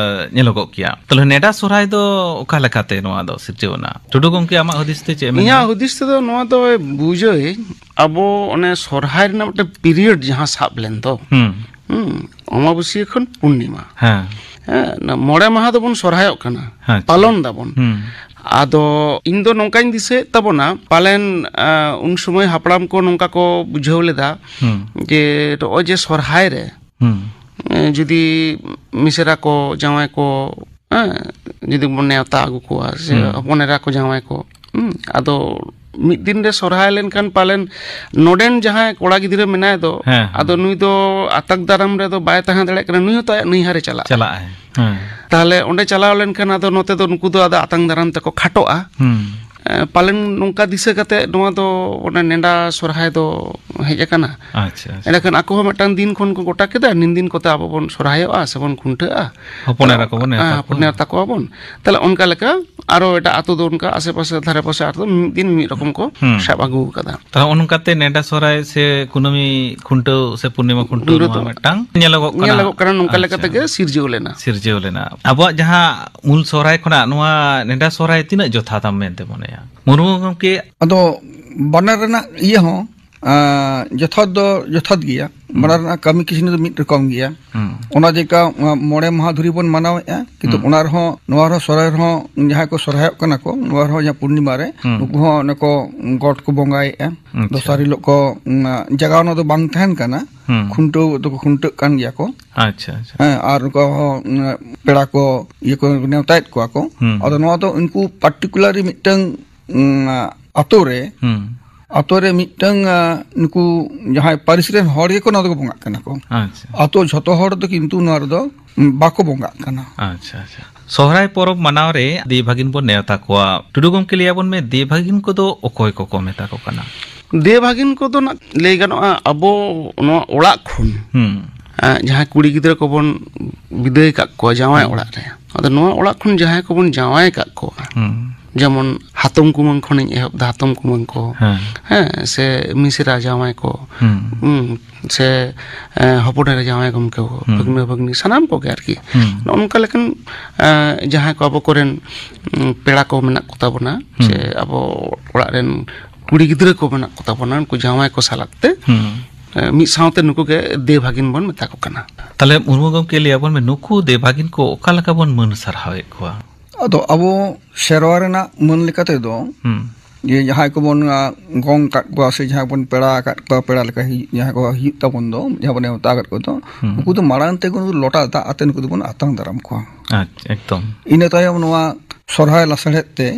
ᱧᱮᱞᱚᱜᱚᱜ ᱜᱮᱭᱟ᱾ ᱛᱟᱦᱞᱮ ᱱᱮᱰᱟ ᱥᱚᱦᱨᱟᱭ ᱫᱚ ᱚᱠᱟ ᱞᱮᱠᱟᱛᱮ ᱱᱚᱣᱟ ᱫᱚ ᱥᱤᱨᱡᱟᱹᱣ ᱮᱱᱟ? ᱴᱩᱰᱩ ᱜᱚᱢᱠᱮ, ᱟᱢᱟᱜ ᱦᱩᱫᱤᱥ ᱛᱮ ᱪᱮᱫ ᱮ ᱢᱮᱱᱟ? ᱤᱧᱟᱹᱜ ᱦᱩᱫᱤᱥ ᱛᱮᱫᱚ ᱱᱚᱣᱟ ᱫᱚ ᱵᱩᱡᱷᱟᱹᱣᱟᱹᱧ, ᱟᱵᱚ ᱚᱱᱮ ᱥᱚᱨᱦᱟᱭ ᱨᱮᱱᱟᱜ ᱢᱤᱫᱴᱮᱱ period ᱡᱟᱦᱟᱸ ᱥᱟᱵ ᱞᱮᱱ ᱫᱚ, ᱦᱩᱸ᱾ ᱦᱩᱸ, ᱚᱢᱟᱵᱟᱹᱥᱭᱟᱹ ᱠᱷᱚᱱ ᱯᱩᱨᱱᱤᱢᱟ᱾ ᱦᱮᱸ᱾ ᱦᱮᱸ, ᱚᱱᱟ ᱢᱚᱬᱮ ᱢᱟᱦᱟ ᱫᱚᱵᱚᱱ ᱥᱚᱨᱦᱟᱭᱚᱜ ᱠᱟᱱᱟ, ᱦᱮᱸ᱾ ᱯᱟᱞᱚᱱ ᱫᱟᱵᱚᱱ᱾ ᱦᱩᱸ᱾ ᱟᱫᱚ ᱤᱧ ᱫᱚ ᱱᱚᱝᱠᱟᱧ ᱫᱤᱥᱟᱹᱭᱮᱫ ᱛᱟᱵᱚᱱᱟ, ᱯᱟᱞᱮᱱ ᱟᱸ, ᱩᱱ ᱥᱚᱢᱚᱭ ᱦᱟᱯᱲᱟᱢ ᱠᱚ ᱱᱚᱝᱠᱟ ᱠᱚ ᱵᱩᱡᱷᱟᱹᱣ ᱞᱮᱫᱟ ᱦᱩᱸ᱾ ᱡᱮ ᱱᱚᱜᱼᱚᱭ ᱡᱮ ᱥᱚᱨᱦᱟᱭ ᱨᱮ ᱦᱩᱸ᱾ ᱮ, ᱡᱩᱫᱤ ᱢᱤᱥᱮᱨᱟ ᱠᱚ, ᱡᱟᱶᱟᱭ ᱠᱚ, ᱦᱮᱸ, ᱡᱩᱫᱤ ᱵᱚᱱ ᱱᱮᱣᱛᱟ ᱟᱹᱜᱩ ᱠᱚᱣᱟ, ᱥᱮ ᱦᱩᱸ᱾ ᱦᱚᱯᱚᱱ ᱮᱨᱟ ᱠᱚ, ᱡᱟᱶᱟᱭ ᱠᱚ, ᱦᱩᱸ, ᱟᱫᱚ ᱢᱤᱫ ᱫᱤᱱ ᱨᱮ ᱥᱚᱨᱦᱟᱭ ᱞᱮᱱᱠᱷᱟᱱ ᱯᱟᱞᱮᱱ ᱱᱚᱰᱮᱱ ᱡᱟᱦᱟᱸᱭ ᱠᱚᱲᱟ ᱜᱤᱫᱽᱨᱟᱹ ᱢᱮᱱᱟᱭ ᱫᱚ, ᱦᱮᱸ, ᱦᱮᱸ᱾ ᱟᱫᱚ ᱱᱩᱭ ᱫᱚ ᱟᱛᱟᱝ ᱫᱟᱨᱟᱢ ᱨᱮᱫᱚ ᱵᱟᱭ ᱛᱟᱦᱮᱸ ᱫᱟᱲᱮᱭᱟᱜ ᱠᱟᱱᱟ, ᱱᱩᱭ ᱦᱚᱸᱛᱚ ᱟᱭᱟᱜ ᱱᱟᱹᱭᱦᱟᱹᱨᱮ ᱪᱟᱞᱟᱜᱼᱟ᱾ ᱪᱟᱞᱟᱜᱼᱟᱭ᱾ ᱦᱮᱸ᱾ ᱛᱟᱦᱞᱮ ᱚᱸᱰᱮ ᱪᱟᱞᱟᱣ ᱞᱮᱱᱠᱷᱟᱱ ᱟᱫᱚ ᱱᱚᱛᱮ ᱫᱚ ᱱᱩᱠᱩ ᱫᱚ ᱟᱫᱚ ᱟᱛᱟᱝ ᱫᱟᱨᱟᱢ ᱛᱮᱠᱚ ᱠᱷᱟᱴᱚᱜᱼᱟ᱾ ᱦᱩᱸ᱾ ᱮ, ᱯᱟᱞᱮᱱ ᱱᱚᱝᱠᱟ ᱫᱤᱥᱟᱹ ᱠᱟᱛᱮ ᱱᱚᱣᱟ ᱫᱚ ᱚᱱᱟ ᱱᱮᱰᱟ ᱥᱚᱨᱦᱟᱭ ᱫᱚ ᱦᱮᱡ ᱟᱠᱟᱱᱟ᱾ ᱟᱪᱪᱷᱟ, ᱟᱪᱪᱷᱟ᱾ ᱮᱸᱰᱮᱠᱷᱟᱱ ᱟᱠᱚ ᱦᱚᱸ ᱢᱤᱫᱴᱟᱝ ᱫᱤᱱ ᱠᱷᱚᱱ ᱠᱚ ᱜᱚᱴᱟ ᱠᱮᱫᱟ, ᱱᱤᱱ ᱫᱤᱱ ᱠᱚᱛᱮ ᱟᱵᱚ ᱵᱚᱱ ᱥᱚᱨᱦᱟᱭᱚᱜᱼᱟ ᱥᱮᱵᱚᱱ ᱠᱷᱩᱱᱴᱟᱹᱜᱼᱟ᱾ ᱦᱚᱯᱚᱱ ᱮᱨᱟ ᱠᱚᱵᱚᱱ ᱱᱮᱣᱛᱟ ᱦᱮᱸ, ᱦᱚᱯᱚᱱ ᱠᱚᱣᱟ᱾ ᱮᱨᱟ ᱛᱟᱠᱚᱣᱟᱵᱚᱱ᱾ ᱛᱟᱦᱞᱮ ᱚᱱᱠᱟ ᱞᱮᱠᱟ ᱟᱨᱚ ᱮᱴᱟᱜ ᱟᱛᱳ ᱫᱚ ᱚᱱᱠᱟ ᱟᱥᱮ ᱯᱟᱥᱮ ᱫᱷᱟᱨᱮ ᱯᱟᱥᱮ ᱟᱛᱳ ᱫᱚ ᱢᱤᱫ ᱫᱤᱱ ᱢᱤᱢᱤᱫ ᱨᱚᱠᱚᱢ ᱠᱚ ᱦᱩᱸ᱾ ᱥᱟᱵ ᱟᱹᱜᱩ ᱟᱠᱟᱫᱟ᱾ ᱛᱟᱦᱞᱮ ᱚᱱᱠᱟᱛᱮ ᱱᱮᱰᱟ ᱥᱚᱨᱦᱟᱭ ᱥᱮ ᱠᱩᱱᱟᱹᱢᱤ ᱠᱷᱩᱱᱴᱟᱹᱣ ᱥᱮ ᱯᱩᱨᱱᱤᱢᱟ ᱠᱷᱩᱱᱴᱟᱹᱣ ᱱᱚᱣᱟ ᱫᱚ ᱢᱤᱫᱴᱟᱝ ᱧᱮᱞᱚᱜᱚᱜ ᱠᱟᱱᱟ᱾ ᱧᱮᱞᱚᱜᱚᱜ ᱠᱟᱱᱟ, ᱱᱚᱝᱠᱟ ᱞᱮᱠᱟ ᱟᱪᱪᱷᱟ᱾ ᱛᱮᱜᱮ ᱥᱤᱨᱡᱟᱹᱣ ᱞᱮᱱᱟ᱾ ᱥᱤᱨᱡᱟᱹᱣ ᱞᱮᱱᱟ᱾ ᱟᱵᱚᱣᱟᱜ ᱡᱟᱦᱟᱸ ᱢᱩᱞ ᱥᱚᱨᱦᱟᱭ ᱠᱷᱚᱱᱟᱜ ᱱᱚᱣᱟ ᱱᱮᱰᱟ ᱥᱚᱨᱦᱟᱭ ᱛᱤᱱᱟᱹᱜ ᱡᱚᱛᱷᱟᱛᱟᱢ ᱢᱮᱱᱛᱮ ᱢᱚᱱᱮᱭᱟ? ᱢᱩᱨᱢᱩ ᱜᱚᱢᱠᱮ᱾ ᱟᱫᱚ ᱵᱟᱱᱟᱨ ᱨᱮᱱᱟᱜ ᱤᱭᱟᱹ ᱦᱚᱸ, ᱟᱸ, ᱡᱚᱛᱷᱟᱛ ᱫᱚ ᱡᱚᱛᱷᱟᱛ ᱜᱮᱭᱟ᱾ ᱦᱩᱸ᱾ ᱵᱟᱱᱟᱨ ᱨᱮᱱᱟᱜ ᱠᱟᱹᱢᱤ ᱠᱟᱹᱥᱱᱤ ᱫᱚ ᱢᱤᱫ ᱨᱚᱠᱚᱢ ᱜᱮᱭᱟ᱾ ᱦᱩᱸ᱾ ᱚᱱᱟ ᱡᱮᱞᱮᱠᱟ, ᱟᱸ, ᱢᱚᱬᱮ ᱢᱟᱦᱟ ᱫᱷᱩᱨᱤ ᱵᱚᱱ ᱢᱟᱱᱟᱣᱮᱫᱼᱟ, ᱠᱤᱱᱛᱩ ᱦᱩᱸ᱾ ᱚᱱᱟ ᱨᱮᱦᱚᱸ, ᱱᱚᱣᱟ ᱨᱮᱦᱚᱸ ᱥᱚᱨᱦᱟᱭ ᱨᱮᱦᱚᱸ ᱡᱟᱦᱟᱸᱭ ᱠᱚ ᱥᱚᱨᱦᱟᱭᱚᱜ ᱠᱟᱱᱟ ᱠᱚ, ᱱᱚᱣᱟ ᱨᱮᱦᱚᱸ ᱡᱟᱦᱟᱸ ᱯᱩᱨᱱᱤᱢᱟ ᱨᱮ, ᱦᱩᱸ᱾ ᱱᱩᱠᱩ ᱦᱚᱸ ᱚᱱᱮ ᱠᱚ ᱜᱚᱴ ᱠᱚ ᱵᱚᱸᱜᱟᱭᱮᱫᱼᱟ᱾ ᱟᱪᱪᱷᱟ᱾ ᱫᱚᱥᱟᱨ ᱦᱤᱞᱳᱜ ᱠᱚ, ᱩᱸ, ᱡᱟᱜᱟᱣᱱᱟ ᱫᱚ ᱵᱟᱝ ᱛᱟᱦᱮᱱ ᱠᱟᱱᱟ, ᱦᱩᱸ᱾ ᱠᱷᱩᱱᱴᱟᱹᱣ ᱫᱚᱠᱚ ᱠᱷᱩᱱᱴᱟᱹᱜ ᱠᱟᱱ ᱜᱮᱭᱟ ᱠᱚ᱾ ᱟᱪᱪᱷᱟ, ᱟᱪᱪᱷᱟ᱾ ᱦᱮᱸ, ᱟᱨ ᱩᱱᱠᱩ ᱦᱚᱸ, ᱩᱸ, ᱯᱮᱲᱟ ᱠᱚ ᱤᱭᱟᱹ ᱠᱚ ᱱᱮᱣᱛᱟᱭᱮᱫ ᱠᱚᱣᱟ ᱠᱚ᱾ ᱦᱩᱸ᱾ ᱟᱫᱚ ᱱᱚᱣᱟ ᱫᱚ ᱩᱱᱠᱩ particularly ᱢᱤᱫᱴᱟᱝ, ᱩᱸ, ᱟᱛᱳ ᱨᱮ, ᱦᱩᱸ᱾ ᱟᱛᱳ ᱨᱮ ᱢᱤᱫᱴᱟᱝ, ᱟᱸ, ᱱᱩᱠᱩ ᱡᱟᱦᱟᱸᱭ ᱯᱟᱹᱨᱤᱥ ᱨᱮᱱ ᱦᱚᱲ ᱜᱮᱠᱚ ᱱᱚᱣᱟ ᱫᱚᱠᱚ ᱵᱚᱸᱜᱟᱜ ᱠᱟᱱᱟ ᱠᱚ᱾ ᱟᱪᱪᱷᱟ᱾ ᱟᱛᱳ ᱡᱷᱚᱛᱚ ᱦᱚᱲ ᱫᱚ ᱠᱤᱱᱛᱩ ᱱᱚᱣᱟ ᱨᱮᱫᱚ, ᱩᱸ, ᱵᱟᱠᱚ ᱵᱚᱸᱜᱟᱜ ᱠᱟᱱᱟ᱾ ᱟᱪᱪᱷᱟ, ᱟᱪᱪᱷᱟ᱾ ᱥᱚᱦᱨᱟᱭ ᱯᱚᱨᱚᱵᱽ ᱢᱟᱱᱟᱣ ᱨᱮ ᱫᱮᱹ ᱵᱷᱟᱜᱤᱱ ᱵᱚᱱ ᱱᱮᱣᱛᱟ ᱠᱚᱣᱟ᱾ ᱴᱩᱰᱩ ᱜᱚᱢᱠᱮ, ᱞᱟᱹᱭ ᱟᱵᱚᱱ ᱢᱮ, ᱫᱮᱹ ᱵᱷᱟᱜᱤᱱ ᱠᱚᱫᱚ ᱚᱠᱚᱭ ᱠᱚᱠᱚ ᱢᱮᱛᱟ ᱠᱚ ᱠᱟᱱᱟ? ᱫᱮᱹ ᱵᱷᱟᱜᱤᱱ ᱠᱚᱫᱚ ᱱᱟᱜ ᱞᱟᱹᱭ ᱜᱟᱱᱚᱜᱼᱟ, ᱟᱵᱚ ᱱᱚᱣᱟ ᱚᱲᱟᱜ ᱠᱷᱚᱱ, ᱦᱩᱸ᱾ ᱮᱸ, ᱡᱟᱦᱟᱸᱭ ᱠᱩᱲᱤ ᱜᱤᱫᱽᱨᱟᱹ ᱠᱚᱵᱚᱱ ᱵᱤᱫᱟᱹᱭ ᱠᱟᱜ ᱠᱚᱣᱟ ᱡᱟᱶᱟᱭ ᱦᱩᱸ᱾ ᱚᱲᱟᱜ ᱨᱮ, ᱟᱫᱚ ᱱᱚᱣᱟ ᱚᱲᱟᱜ ᱠᱷᱚᱱ ᱡᱟᱦᱟᱸᱭ ᱠᱚᱵᱚᱱ ᱡᱟᱶᱟᱭ ᱠᱟᱜ ᱠᱚᱣᱟ, ᱦᱩᱸ᱾ ᱡᱮᱢᱚᱱ ᱦᱟᱛᱚᱢ ᱠᱩᱢᱟᱹᱝ ᱠᱷᱚᱱᱤᱧ ᱮᱦᱚᱵ ᱫᱟ, ᱦᱟᱛᱚᱢ ᱠᱩᱢᱟᱹᱝ ᱠᱚ, ᱦᱮᱸ᱾ ᱦᱮᱸ, ᱥᱮ ᱢᱤᱥᱮᱨᱟ ᱡᱟᱶᱟᱭ ᱠᱚ, ᱦᱩᱸ᱾ ᱦᱩᱸ, ᱥᱮ, ᱮᱸ, ᱦᱚᱯᱚᱱ ᱮᱨᱟ ᱡᱟᱶᱟᱭ ᱜᱚᱢᱠᱮ ᱠᱚ, ᱦᱩᱸ᱾ ᱵᱷᱟᱹᱜᱽᱱᱟᱹ ᱵᱷᱟᱹᱜᱽᱱᱤ, ᱥᱟᱱᱟᱢ ᱠᱚᱜᱮ ᱟᱨᱠᱤ᱾ ᱦᱩᱸ᱾ ᱱᱚᱜᱼᱚ ᱱᱚᱝᱠᱟ ᱞᱮᱠᱟᱱ, ᱮᱸ, ᱡᱟᱦᱟᱸᱭ ᱠᱚ ᱟᱵᱚ ᱠᱚᱨᱮᱱ, ᱩᱸ, ᱯᱮᱲᱟ ᱠᱚ ᱢᱮᱱᱟᱜ ᱠᱚ ᱛᱟᱵᱚᱱᱟ, ᱦᱩᱸ᱾ ᱥᱮ ᱟᱵᱚ ᱚᱲᱟᱜ ᱨᱮᱱ ᱠᱩᱲᱤ ᱜᱤᱫᱽᱨᱟᱹ ᱠᱚ ᱢᱮᱱᱟᱜ ᱠᱚ ᱛᱟᱵᱚᱱᱟ, ᱩᱱᱠᱩ ᱡᱟᱶᱟᱭ ᱠᱚ ᱥᱟᱞᱟᱜ ᱛᱮ, ᱦᱩᱸ᱾ ᱮᱸ, ᱢᱤᱫ ᱥᱟᱶᱛᱮ ᱱᱩᱠᱩ ᱜᱮ ᱫᱮᱹ ᱵᱷᱟᱜᱤᱱ ᱵᱚᱱ ᱢᱮᱛᱟ ᱠᱚ ᱠᱟᱱᱟ᱾ ᱛᱟᱦᱞᱮ ᱢᱩᱨᱢᱩ ᱜᱚᱢᱠᱮ, ᱞᱟᱹᱭ ᱟᱵᱚᱱ ᱢᱮ, ᱱᱩᱠᱩ ᱫᱮᱹ ᱵᱷᱟᱜᱤᱱ ᱠᱚ ᱚᱠᱟ ᱞᱮᱠᱟ ᱵᱚᱱ ᱢᱟᱹᱱ ᱥᱟᱨᱦᱟᱣᱮᱫ ᱠᱚᱣᱟ? ᱟᱫᱚ ᱟᱵᱚ ᱥᱮᱨᱣᱟ ᱨᱮᱱᱟᱜ ᱢᱟᱹᱱ ᱞᱮᱠᱟ ᱛᱮᱫᱚ, ᱦᱩᱸ᱾ ᱡᱮ ᱡᱟᱦᱟᱸᱭ ᱠᱚᱵᱚᱱ, ᱟ, ᱜᱚᱝ ᱟᱠᱟᱫ ᱠᱚᱣᱟ ᱥᱮ ᱡᱟᱦᱟᱸᱭ ᱵᱚᱱ ᱯᱮᱲᱟ ᱟᱠᱟᱫ ᱠᱚᱣᱟ, ᱯᱮᱲᱟ ᱞᱮᱠᱟ ᱦᱤᱡᱩᱜ, ᱡᱟᱦᱟᱸᱭ ᱠᱚ ᱦᱤᱡᱩᱜ ᱛᱟᱵᱚᱱ ᱫᱚ, ᱡᱟᱦᱟᱸ ᱵᱚᱱ ᱱᱮᱣᱛᱟ ᱟᱠᱟᱫ ᱠᱚᱣᱟ ᱫᱚ, ᱦᱩᱸ᱾ ᱩᱱᱠᱩ ᱫᱚ ᱢᱟᱲᱟᱝ ᱛᱮ ᱩᱱᱠᱩ ᱫᱚ ᱞᱚᱴᱟ ᱫᱟᱜ ᱟᱛᱮ ᱱᱩᱠᱩ ᱫᱚᱵᱚᱱ ᱟᱛᱟᱝ ᱫᱟᱨᱟᱢ ᱠᱚᱣᱟ᱾ ᱟᱪᱪᱷᱟ, ᱮᱠᱫᱚᱢ᱾ ᱤᱱᱟᱹ ᱛᱟᱭᱚᱢ ᱱᱚᱣᱟ ᱥᱚᱨᱦᱟᱭ ᱞᱟᱥᱟᱲᱦᱮᱫ ᱛᱮ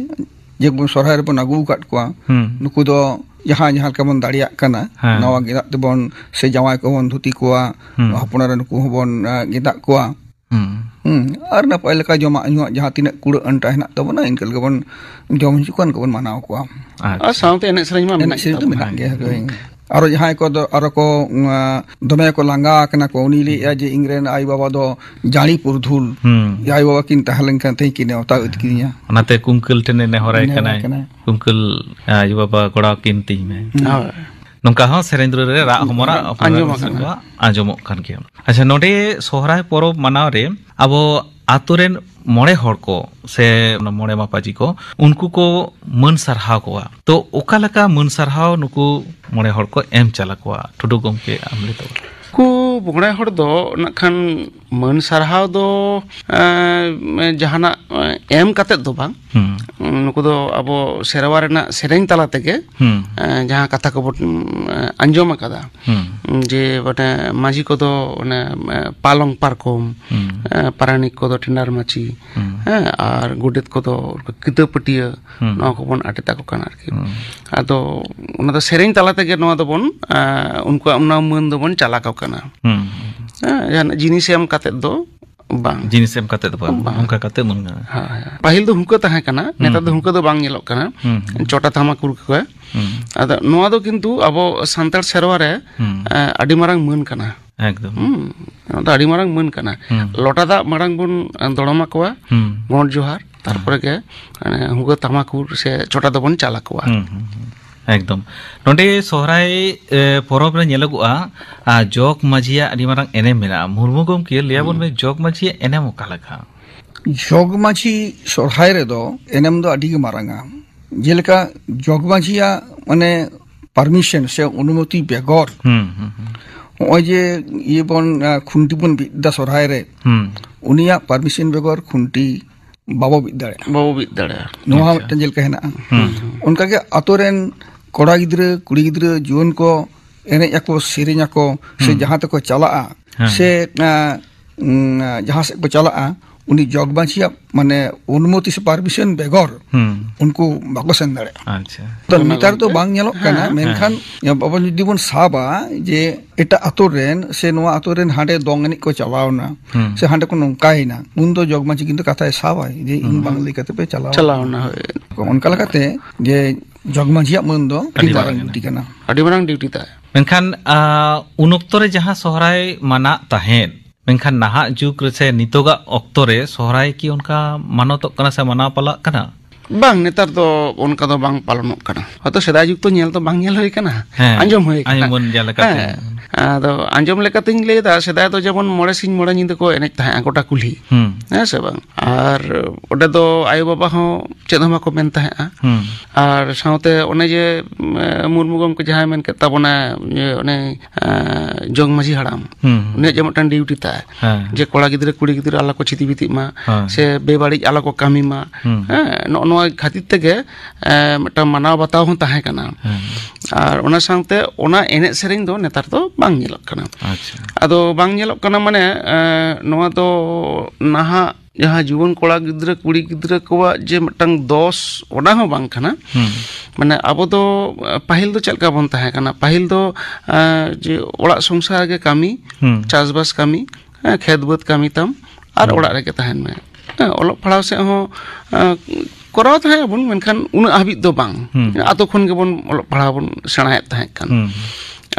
ᱡᱮ ᱵᱚᱱ ᱥᱚᱨᱦᱟᱭ ᱨᱮᱵᱚᱱ ᱟᱹᱜᱩ ᱟᱠᱟᱫ ᱠᱚᱣᱟ, ᱦᱩᱸ᱾ ᱱᱩᱠᱩ ᱫᱚ ᱡᱟᱦᱟᱸ, ᱡᱟᱦᱟᱸ ᱞᱮᱠᱟ ᱵᱚᱱ ᱫᱟᱲᱮᱭᱟᱜ ᱠᱟᱱᱟ, ᱦᱮᱸ᱾ ᱱᱟᱣᱟ ᱜᱮᱸᱫᱟᱜ ᱛᱮᱵᱚᱱ ᱥᱮ ᱡᱟᱶᱟᱭ ᱠᱚᱵᱚᱱ ᱫᱷᱩᱛᱤ ᱠᱚᱣᱟ, ᱦᱩᱸ᱾ ᱦᱚᱯᱚᱱ ᱮᱨᱟ ᱱᱩᱠᱩ ᱦᱚᱸᱵᱚᱱ, ᱟ, ᱜᱮᱸᱫᱟᱜ ᱠᱚᱣᱟ᱾ ᱦᱩᱸ᱾ ᱦᱩᱸ, ᱟᱨ ᱱᱟᱯᱟᱭ ᱞᱮᱠᱟ ᱡᱚᱢᱟᱜ ᱧᱩᱣᱟᱜ ᱡᱟᱦᱟᱸ ᱛᱤᱱᱟᱹᱜ ᱠᱩᱲᱟᱹ ᱟᱱᱴᱟ ᱦᱮᱱᱟᱜ ᱛᱟᱵᱚᱱᱟ, ᱤᱱᱠᱟᱹ ᱞᱮᱠᱟ ᱵᱚᱱ ᱡᱚᱢ ᱦᱚᱪᱚ ᱠᱚᱣᱟ, ᱤᱱᱠᱟᱹ ᱵᱚᱱ ᱢᱟᱱᱟᱣ ᱠᱚᱣᱟ᱾ ᱟᱪᱪᱷᱟ᱾ ᱟᱨ ᱥᱟᱶᱛᱮ ᱮᱱᱮᱡ ᱥᱮᱨᱮᱧ ᱢᱟ ᱮᱱᱮᱡ ᱢᱮᱱᱟᱜ ᱥᱮᱨᱮᱧ ᱫᱚ ᱛᱟᱵᱚᱱᱟ᱾ ᱢᱮᱱᱟᱜ ᱜᱮᱭᱟ, ᱦᱳᱭ᱾ ᱟᱨᱚ ᱡᱟᱦᱟᱸᱭ ᱠᱚᱫᱚ, ᱟᱨᱚ ᱠᱚ, ᱩᱸ, ᱫᱚᱢᱮ ᱠᱚ ᱞᱟᱸᱜᱟ ᱟᱠᱟᱱᱟ ᱠᱚ, ᱩᱱᱤ ᱞᱟᱹᱭᱮᱫᱼᱟ ᱡᱮ, "ᱤᱧ ᱨᱮᱱ ᱟᱭᱳ ᱵᱟᱵᱟ ᱫᱚ ᱡᱟᱹᱲᱤ ᱯᱩᱨᱩᱫᱷᱩᱞ, ᱦᱩᱸ᱾ ᱟᱭᱳ ᱵᱟᱵᱟ ᱠᱤᱱ ᱛᱟᱦᱮᱸ ᱞᱮᱱᱠᱷᱟᱱ ᱛᱮᱦᱮᱧ ᱠᱤᱱ ᱱᱮᱣᱛᱟ ᱤᱫᱤ ᱠᱤᱫᱤᱧᱟ᱾" ᱚᱱᱟᱛᱮ ᱠᱩᱝᱠᱟᱹᱞ ᱴᱷᱮᱱᱮ ᱱᱮᱦᱚᱨᱟᱭ ᱱᱮᱦᱚᱨᱟᱭ ᱠᱟᱱᱟᱭ, ᱠᱟᱱᱟᱭ᱾ "ᱠᱩᱝᱠᱟᱹᱞ ᱟᱭᱳ ᱵᱟᱵᱟ ᱜᱚᱲᱚ ᱠᱤᱱ ᱛᱤᱧ ᱢᱮ᱾" ᱦᱩᱸ᱾ ᱦᱳᱭ᱾ ᱱᱚᱝᱠᱟ ᱦᱚᱸ ᱥᱮᱨᱮᱧ ᱫᱩᱨᱟᱹ ᱨᱮ ᱨᱟᱜ ᱦᱚᱢᱚᱨᱟᱜ ᱦᱚᱯᱚᱱ ᱟᱸᱡᱚᱢ ᱮᱨᱟ ᱟᱠᱟᱱᱟ᱾ ᱠᱚᱣᱟᱜ ᱟᱸᱡᱚᱢᱚᱜ ᱠᱟᱱ ᱜᱮᱭᱟ᱾ ᱟᱪᱪᱷᱟ, ᱱᱚᱰᱮ ᱥᱚᱦᱨᱟᱭ ᱯᱚᱨᱚᱵᱽ ᱢᱟᱱᱟᱣ ᱨᱮ ᱟᱵᱚ ᱟᱛᱳ ᱨᱮᱱ ᱢᱚᱬᱮ ᱦᱚᱲ ᱠᱚ ᱥᱮ ᱚᱱᱟ ᱢᱚᱬᱮ ᱢᱟᱯᱟᱡᱤ ᱠᱚ, ᱩᱱᱠᱩ ᱠᱚ ᱢᱟᱹᱱ ᱥᱟᱨᱦᱟᱣ ᱠᱚᱣᱟ᱾ ᱛᱚ, ᱚᱠᱟ ᱞᱮᱠᱟ ᱢᱟᱹᱱ ᱥᱟᱨᱦᱟᱣ ᱱᱩᱠᱩ ᱢᱚᱬᱮ ᱦᱚᱲ ᱠᱚ ᱮᱢ ᱪᱟᱞ ᱟᱠᱚᱣᱟ? ᱴᱩᱰᱩ ᱜᱚᱢᱠᱮ, ᱟᱢ ᱞᱟᱹᱭ ᱛᱟᱵᱚᱱ᱾ ᱩᱱᱠᱩ ᱢᱚᱬᱮ ᱦᱚᱲ ᱫᱚ ᱱᱟᱜ ᱠᱷᱟᱱ ᱢᱟᱹᱱ ᱥᱟᱨᱦᱟᱣ ᱫᱚ, ᱮᱸ, ᱡᱟᱦᱟᱱᱟᱜ, ᱮᱸ, ᱮᱢ ᱠᱟᱛᱮᱫ ᱫᱚ ᱵᱟᱝ᱾ ᱦᱩᱸ᱾ ᱱᱩᱠᱩ ᱫᱚ ᱟᱵᱚ ᱥᱮᱨᱣᱟ ᱨᱮᱱᱟᱜ ᱥᱮᱨᱮᱧ ᱛᱟᱞᱟ ᱛᱮᱜᱮ, ᱦᱩᱸ᱾ ᱮᱸ, ᱡᱟᱦᱟᱸ ᱠᱟᱛᱷᱟ ᱠᱚᱵᱚᱱ, ᱮᱸ, ᱟᱸᱡᱚᱢ ᱟᱠᱟᱫᱟ, ᱦᱩᱸ᱾ ᱡᱮ ᱚᱱᱮ ᱢᱟᱹᱡᱷᱤ ᱠᱚᱫᱚ ᱚᱱᱮ, ᱮᱸ, ᱯᱟᱞᱚᱝ ᱯᱟᱨᱠᱚᱢ, ᱦᱩᱸ᱾ ᱮᱸ, ᱯᱟᱨᱟᱱᱤᱠ ᱠᱚᱫᱚ ᱴᱮᱸᱰᱟᱨ ᱢᱟᱹᱪᱤ, ᱦᱩᱸ᱾ ᱦᱮᱸ, ᱟᱨ ᱜᱚᱰᱮᱛ ᱠᱚᱫᱚ ᱠᱤᱛᱟᱹ ᱯᱟᱹᱴᱭᱟᱹ, ᱦᱩᱸ᱾ ᱱᱚᱣᱟ ᱠᱚᱵᱚᱱ ᱟᱴᱮᱫ ᱟᱠᱚ ᱠᱟᱱᱟ ᱟᱨᱠᱤ᱾ ᱦᱩᱸ᱾ ᱟᱫᱚ ᱚᱱᱟ ᱫᱚ ᱥᱮᱨᱮᱧ ᱛᱟᱞᱟ ᱛᱮᱜᱮ ᱱᱚᱣᱟ ᱫᱚᱵᱚᱱ, ᱮᱸ, ᱩᱱᱠᱩᱣᱟᱜ ᱚᱱᱟ ᱢᱟᱹᱱ ᱫᱚᱵᱚᱱ ᱪᱟᱞ ᱟᱠᱚ ᱠᱟᱱᱟ᱾ ᱦᱩᱸ᱾ ᱦᱮᱸ, ᱡᱟᱦᱟᱱᱟᱜ ᱡᱤᱱᱤᱥ ᱮᱢ ᱠᱟᱛᱮᱫ ᱫᱚ ᱵᱟᱝ᱾ ᱡᱤᱱᱤᱥ ᱮᱢ ᱠᱟᱛᱮ ᱫᱚ ᱵᱟᱝ, ᱵᱟᱝ᱾ ᱚᱱᱠᱟ ᱠᱟᱛᱮ ᱢᱟᱹᱱ ᱜᱟᱱᱚᱜᱼᱟ᱾ ᱦᱳᱭ, ᱦᱳᱭ᱾ ᱯᱟᱹᱦᱤᱞ ᱫᱚ ᱦᱩᱠᱟᱹ ᱛᱟᱦᱮᱸ ᱠᱟᱱᱟ, ᱦᱩᱸ, ᱱᱮᱛᱟᱨ ᱫᱚ ᱦᱩᱸ᱾ ᱦᱩᱠᱟᱹ ᱫᱚ ᱵᱟᱝ ᱧᱮᱞᱚᱜ ᱠᱟᱱᱟ᱾ ᱦᱩᱸ, ᱦᱩᱸ᱾ ᱪᱚᱴᱟ ᱛᱷᱟᱢᱟᱠᱩᱨ ᱠᱚ᱾ ᱦᱩᱸ᱾ ᱟᱫᱚ ᱱᱚᱣᱟ ᱫᱚ ᱠᱤᱱᱛᱩ ᱟᱵᱚ ᱥᱟᱱᱛᱟᱲ ᱥᱮᱨᱣᱟ ᱨᱮ, ᱦᱩᱸ᱾ ᱮ, ᱟᱹᱰᱤ ᱢᱟᱨᱟᱝ ᱢᱟᱹᱱ ᱠᱟᱱᱟ᱾ ᱮᱠᱫᱚᱢ᱾ ᱦᱩᱸ, ᱱᱚᱣᱟ ᱫᱚ ᱟᱹᱰᱤ ᱢᱟᱨᱟᱝ ᱢᱟᱹᱱ ᱠᱟᱱᱟ᱾ ᱦᱩᱸ᱾ ᱞᱚᱴᱟ ᱫᱟᱜ ᱢᱟᱲᱟᱝ ᱵᱚᱱ, ᱮ, ᱫᱚᱲᱚᱢ ᱟᱠᱚᱣᱟ, ᱦᱩᱸ᱾ ᱜᱚᱸᱰ ᱡᱚᱦᱟᱨ, ᱛᱟᱨᱯᱚᱨᱮ ᱦᱩᱸ᱾ ᱜᱮ, ᱮ, ᱦᱩᱠᱟᱹ ᱛᱷᱟᱢᱟᱠᱩᱨ ᱥᱮ ᱪᱚᱴᱟ ᱫᱚᱵᱚᱱ ᱪᱟᱞ ᱟᱠᱚᱣᱟ᱾ ᱦᱩᱸ, ᱦᱩᱸ, ᱦᱩᱸ᱾ ᱮᱠᱫᱚᱢ᱾ ᱱᱚᱰᱮ ᱥᱚᱦᱨᱟᱭ, ᱮ, ᱯᱚᱨᱚᱵᱽ ᱨᱮ ᱧᱮᱞᱚᱜᱚᱜᱼᱟ, ᱟ, ᱡᱚᱜᱽ ᱢᱟᱹᱡᱷᱤᱭᱟᱜ ᱟᱹᱰᱤ ᱢᱟᱨᱟᱝ ᱮᱱᱮᱢ ᱢᱮᱱᱟᱜᱼᱟ᱾ ᱢᱩᱨᱢᱩ ᱜᱚᱢᱠᱮ, ᱞᱟᱹᱭ ᱟᱵᱚᱱ ᱦᱩᱸ᱾ ᱢᱮ, ᱡᱚᱜᱽ ᱢᱟᱹᱡᱷᱤᱭᱟᱜ ᱮᱱᱮᱢ ᱚᱠᱟ ᱞᱮᱠᱟ? ᱡᱚᱜᱽ ᱢᱟᱹᱡᱷᱤ ᱥᱚᱦᱨᱟᱭ ᱨᱮᱫᱚ ᱮᱱᱮᱢ ᱫᱚ ᱟᱹᱰᱤ ᱜᱮ ᱢᱟᱨᱟᱝᱟ᱾ ᱡᱮᱞᱮᱠᱟ ᱡᱚᱜᱽ ᱢᱟᱹᱡᱷᱤᱭᱟᱜ, ᱢᱟᱱᱮ, permission ᱥᱮ ᱚᱱᱩᱢᱚᱛᱤ ᱵᱮᱜᱚᱨ ᱦᱩᱸ, ᱦᱩᱸ, ᱦᱩᱸ᱾ ᱱᱚᱜᱼᱚᱭ ᱡᱮ ᱤᱭᱟᱹ ᱵᱚᱱ, ᱟ, ᱠᱷᱩᱱᱴᱤ ᱵᱚᱱ ᱵᱤᱫ ᱮᱫᱟ ᱥᱚᱦᱨᱟᱭ ᱨᱮ, ᱦᱩᱸ᱾ ᱩᱱᱤᱭᱟᱜ permission ᱵᱮᱜᱚᱨ ᱠᱷᱩᱱᱴᱤ ᱵᱟᱵᱚ ᱵᱤᱫ ᱫᱟᱲᱮᱭᱟᱜᱼᱟ᱾ ᱵᱟᱵᱚ ᱵᱤᱫ ᱫᱟᱲᱮᱭᱟᱜᱼᱟ᱾ ᱱᱚᱣᱟ ᱦᱚᱸ ᱟᱪᱪᱷᱟ᱾ ᱢᱤᱫᱴᱮᱱ ᱡᱮᱞᱮᱠᱟ ᱦᱮᱱᱟᱜᱼᱟ᱾ ᱦᱩᱸ᱾ ᱚᱱᱠᱟᱜᱮ ᱟᱛᱳ ᱨᱮᱱ ᱠᱚᱲᱟ ᱜᱤᱫᱽᱨᱟᱹ, ᱠᱩᱲᱤ ᱜᱤᱫᱽᱨᱟᱹ, ᱡᱩᱣᱟᱹᱱ ᱠᱚ ᱮᱱᱮᱡ ᱟᱠᱚ, ᱥᱮᱨᱮᱧ ᱟᱠᱚ, ᱥᱮ ᱦᱩᱸ᱾ ᱡᱟᱦᱟᱸ ᱛᱮᱠᱚ ᱪᱟᱞᱟᱜᱼᱟ, ᱦᱮᱸ᱾ ᱥᱮ, ᱟᱸ, ᱩᱸ, ᱡᱟᱦᱟᱸ ᱥᱮᱫ ᱠᱚ ᱪᱟᱞᱟᱜᱼᱟ, ᱩᱱᱤ ᱡᱚᱜᱽ ᱢᱟᱹᱡᱷᱤᱭᱟᱜ, ᱢᱟᱱᱮ, ᱚᱱᱩᱢᱚᱛᱤ ᱥᱮ ᱯᱟᱨᱢᱤᱥᱚᱱ ᱵᱮᱜᱚᱨ ᱦᱩᱸ᱾ ᱩᱱᱠᱩ ᱵᱟᱠᱚ ᱥᱮᱱ ᱫᱟᱲᱮᱭᱟᱜᱼᱟ᱾ ᱟᱪᱪᱷᱟ᱾ ᱛᱚ, ᱚᱱᱟ ᱱᱮᱛᱟᱨ ᱫᱚ ᱜᱚᱢᱠᱮ? ᱵᱟᱝ ᱧᱮᱞᱚᱜ ᱠᱟᱱᱟ, ᱦᱮᱸ᱾ ᱢᱮᱱᱠᱷᱟᱱ ᱦᱮᱸ᱾ ᱟᱵᱚ ᱡᱩᱫᱤ ᱵᱚᱱ ᱥᱟᱵᱟ ᱡᱮ ᱮᱴᱟᱜ ᱟᱛᱳ ᱨᱮᱱ ᱥᱮ ᱱᱚᱣᱟ ᱟᱛᱳ ᱨᱮᱱ ᱦᱟᱸᱰᱮ ᱫᱚᱝ ᱮᱱᱮᱡ ᱠᱚ ᱪᱟᱞᱟᱣᱱᱟ, ᱦᱩᱸ᱾ ᱥᱮ ᱦᱟᱸᱰᱮ ᱠᱚ ᱱᱚᱝᱠᱟᱭᱮᱱᱟ, ᱩᱱ ᱫᱚ ᱡᱚᱜᱽ ᱢᱟᱹᱡᱷᱤ ᱠᱤᱱᱛᱩ ᱠᱟᱛᱷᱟᱭ ᱥᱟᱵᱟᱭ ᱡᱮ, "ᱤᱧ ᱦᱩᱸ᱾ ᱵᱟᱝ ᱞᱟᱹᱭ ᱠᱟᱛᱮ ᱯᱮ ᱪᱟᱞᱟᱣ ᱪᱟᱞᱟᱣᱱᱟ, ᱦᱳᱭ᱾ ᱚᱱᱠᱟ ᱞᱮᱠᱟᱛᱮ ᱡᱮ ᱡᱚᱜᱽ ᱢᱟᱹᱡᱷᱤᱭᱟᱜ ᱢᱟᱹᱱ ᱫᱚ ᱟᱹᱰᱤ ᱟᱹᱰᱤ ᱢᱟᱨᱟᱝ ᱢᱟᱨᱟᱝ ᱰᱤᱭᱩᱴᱤ ᱠᱟᱱᱟ᱾ ᱟᱹᱰᱤ ᱢᱟᱨᱟᱝ ᱰᱤᱭᱩᱴᱤ ᱛᱟᱭ᱾ ᱢᱮᱱᱠᱷᱟᱱ, ᱟ, ᱩᱱ ᱚᱠᱛᱚ ᱨᱮ ᱡᱟᱦᱟᱸ ᱥᱚᱦᱨᱟᱭ ᱢᱟᱱᱟᱜ ᱛᱟᱦᱮᱸᱫ, ᱢᱮᱱᱠᱷᱟᱱ ᱱᱟᱦᱟᱜ ᱡᱩᱜᱽ ᱨᱮ ᱥᱮ ᱱᱤᱛᱚᱜᱟᱜ ᱚᱠᱛᱚ ᱨᱮ ᱥᱚᱦᱨᱟᱭ ᱠᱤ ᱚᱱᱠᱟ ᱢᱟᱱᱚᱛᱚᱜ ᱠᱟᱱᱟ ᱥᱮ ᱢᱟᱱᱟᱣ ᱯᱟᱞᱟᱜ ᱠᱟᱱᱟ? ᱵᱟᱝ, ᱱᱮᱛᱟᱨ ᱫᱚ ᱚᱱᱠᱟ ᱫᱚ ᱵᱟᱝ ᱯᱟᱞᱚᱱᱚᱜ ᱠᱟᱱᱟ᱾ ᱦᱚᱭᱛᱚ ᱥᱮᱫᱟᱭ ᱡᱩᱜᱽ ᱛᱚ ᱧᱮᱞ ᱫᱚ ᱵᱟᱝ ᱧᱮᱞ ᱦᱩᱭ ᱠᱟᱱᱟ᱾ ᱦᱮᱸ, ᱟᱸᱡᱚᱢ ᱦᱩᱭ ᱠᱟᱱᱟ᱾ ᱟᱸᱡᱚᱢ ᱵᱚᱱ ᱧᱮᱞ ᱟᱠᱟᱫ ᱦᱮᱸ᱾ ᱜᱮᱭᱟ᱾ ᱟᱫᱚ ᱟᱸᱡᱚᱢ ᱞᱮᱠᱟᱛᱤᱧ ᱞᱟᱹᱭ ᱮᱫᱟ, ᱥᱮᱫᱟᱭ ᱫᱚ ᱡᱮᱢᱚᱱ ᱢᱚᱬᱮ ᱥᱤᱧ ᱢᱚᱬᱮ ᱧᱤᱫᱟᱹ ᱠᱚ ᱮᱱᱮᱡ ᱛᱟᱦᱮᱸᱫ ᱜᱚᱴᱟ ᱠᱩᱞᱦᱤ᱾ ᱦᱩᱸ᱾ ᱦᱮᱸ ᱥᱮ ᱵᱟᱝ? ᱟᱨ ᱚᱸᱰᱮ ᱫᱚ ᱟᱭᱳ ᱵᱟᱵᱟ ᱦᱚᱸ ᱪᱮᱫ ᱦᱚᱸ ᱵᱟᱠᱚ ᱢᱮᱱ ᱛᱟᱦᱮᱸᱫᱼᱟ᱾ ᱦᱩᱸ᱾ ᱟᱨ ᱥᱟᱶᱛᱮ ᱚᱱᱮ ᱡᱮ, ᱩᱢ, ᱢᱩᱨᱢᱩ ᱜᱚᱢᱠᱮ ᱡᱟᱦᱟᱸᱭ ᱢᱮᱱ ᱠᱮᱫ ᱛᱟᱵᱚᱱᱟ, ᱡᱮ ᱚᱱᱮ, ᱮ, ᱡᱚᱜᱽ ᱢᱟᱹᱡᱷᱤ ᱦᱟᱲᱟᱢ, ᱦᱩᱸ, ᱦᱩᱸ᱾ ᱩᱱᱤᱭᱟᱜ ᱡᱮ ᱢᱤᱫᱴᱟᱝ ᱰᱤᱭᱩᱴᱤ ᱛᱟᱭ, ᱦᱮᱸ᱾ ᱡᱮ ᱠᱚᱲᱟ ᱜᱤᱫᱽᱨᱟᱹ ᱠᱩᱲᱤ ᱜᱤᱫᱽᱨᱟᱹ ᱟᱞᱚ ᱠᱚ ᱪᱷᱤᱛᱤ ᱵᱤᱛᱤᱜ ᱢᱟ, ᱦᱮᱸ᱾ ᱥᱮ ᱵᱮᱵᱟᱹᱲᱤᱡ ᱟᱞᱚ ᱠᱚ ᱠᱟᱹᱢᱤ ᱢᱟ, ᱦᱩᱸ᱾ ᱦᱮᱸ, ᱱᱚᱜᱼᱚ ᱱᱚᱣᱟ ᱠᱷᱟᱹᱛᱤᱨ ᱛᱮᱜᱮ, ᱮ, ᱢᱤᱫᱴᱟᱝ ᱢᱟᱱᱟᱣ ᱵᱟᱛᱟᱣ ᱦᱚᱸ ᱛᱟᱦᱮᱸ ᱠᱟᱱᱟ᱾ ᱦᱮᱸ᱾ ᱟᱨ ᱚᱱᱟ ᱥᱟᱶᱛᱮ ᱚᱱᱟ ᱮᱱᱮᱡ ᱥᱮᱨᱮᱧ ᱫᱚ ᱱᱮᱛᱟᱨ ᱫᱚ ᱵᱟᱝ ᱧᱮᱞᱚᱜ ᱠᱟᱱᱟ᱾ ᱟᱪᱪᱷᱟ᱾ ᱟᱫᱚ ᱵᱟᱝ ᱧᱮᱞᱚᱜ ᱠᱟᱱᱟ ᱢᱟᱱᱮ, ᱮ, ᱱᱚᱣᱟ ᱫᱚ ᱱᱟᱦᱟᱜ ᱡᱟᱦᱟᱸ ᱡᱩᱣᱟᱹᱱ ᱠᱚᱲᱟ ᱜᱤᱫᱽᱨᱟᱹ ᱠᱩᱲᱤ ᱜᱤᱫᱽᱨᱟᱹ ᱠᱚᱣᱟᱜ ᱡᱮ ᱢᱤᱫᱴᱟᱝ ᱫᱚᱥ, ᱚᱱᱟ ᱦᱚᱸ ᱵᱟᱝ ᱠᱟᱱᱟ᱾ ᱦᱩᱸ᱾ ᱢᱟᱱᱮ ᱟᱵᱚ ᱫᱚ, ᱮ, ᱯᱟᱹᱦᱤᱞ ᱫᱚ ᱪᱮᱫ ᱞᱮᱠᱟ ᱵᱚᱱ ᱛᱟᱦᱮᱸ ᱠᱟᱱᱟ? ᱯᱟᱹᱦᱤᱞ ᱫᱚ, ᱮ, ᱡᱮ ᱚᱲᱟᱜ ᱥᱚᱝᱥᱟᱨ ᱜᱮ ᱠᱟᱹᱢᱤ, ᱦᱩᱸ᱾ ᱪᱟᱥᱵᱟᱥ ᱠᱟᱹᱢᱤ, ᱦᱮᱸ, ᱠᱷᱮᱛ ᱵᱟᱹᱫᱽ ᱠᱟᱹᱢᱤ ᱛᱟᱢ ᱟᱨ ᱦᱩᱸ᱾ ᱚᱲᱟᱜ ᱨᱮᱜᱮ ᱛᱟᱦᱮᱱ ᱢᱮ᱾ ᱦᱮᱸ, ᱚᱞᱚᱜ ᱯᱟᱲᱦᱟᱣ ᱥᱮᱫ ᱦᱚᱸ, ᱮᱸ, ᱠᱚᱨᱟᱣ ᱛᱟᱦᱮᱸ ᱟᱵᱚᱱ, ᱢᱮᱱᱠᱷᱟᱱ ᱩᱱᱟᱹᱜ ᱦᱟᱹᱵᱤᱡ ᱫᱚ ᱵᱟᱝ᱾ ᱦᱩᱸ᱾ ᱟᱛᱳ ᱠᱷᱚᱱ ᱜᱮᱵᱚᱱ ᱚᱞᱚᱜ ᱯᱟᱲᱦᱟᱣ ᱵᱚᱱ ᱥᱮᱬᱟᱭᱮᱫ ᱛᱟᱦᱮᱸ ᱠᱟᱱ᱾ ᱦᱩᱸ᱾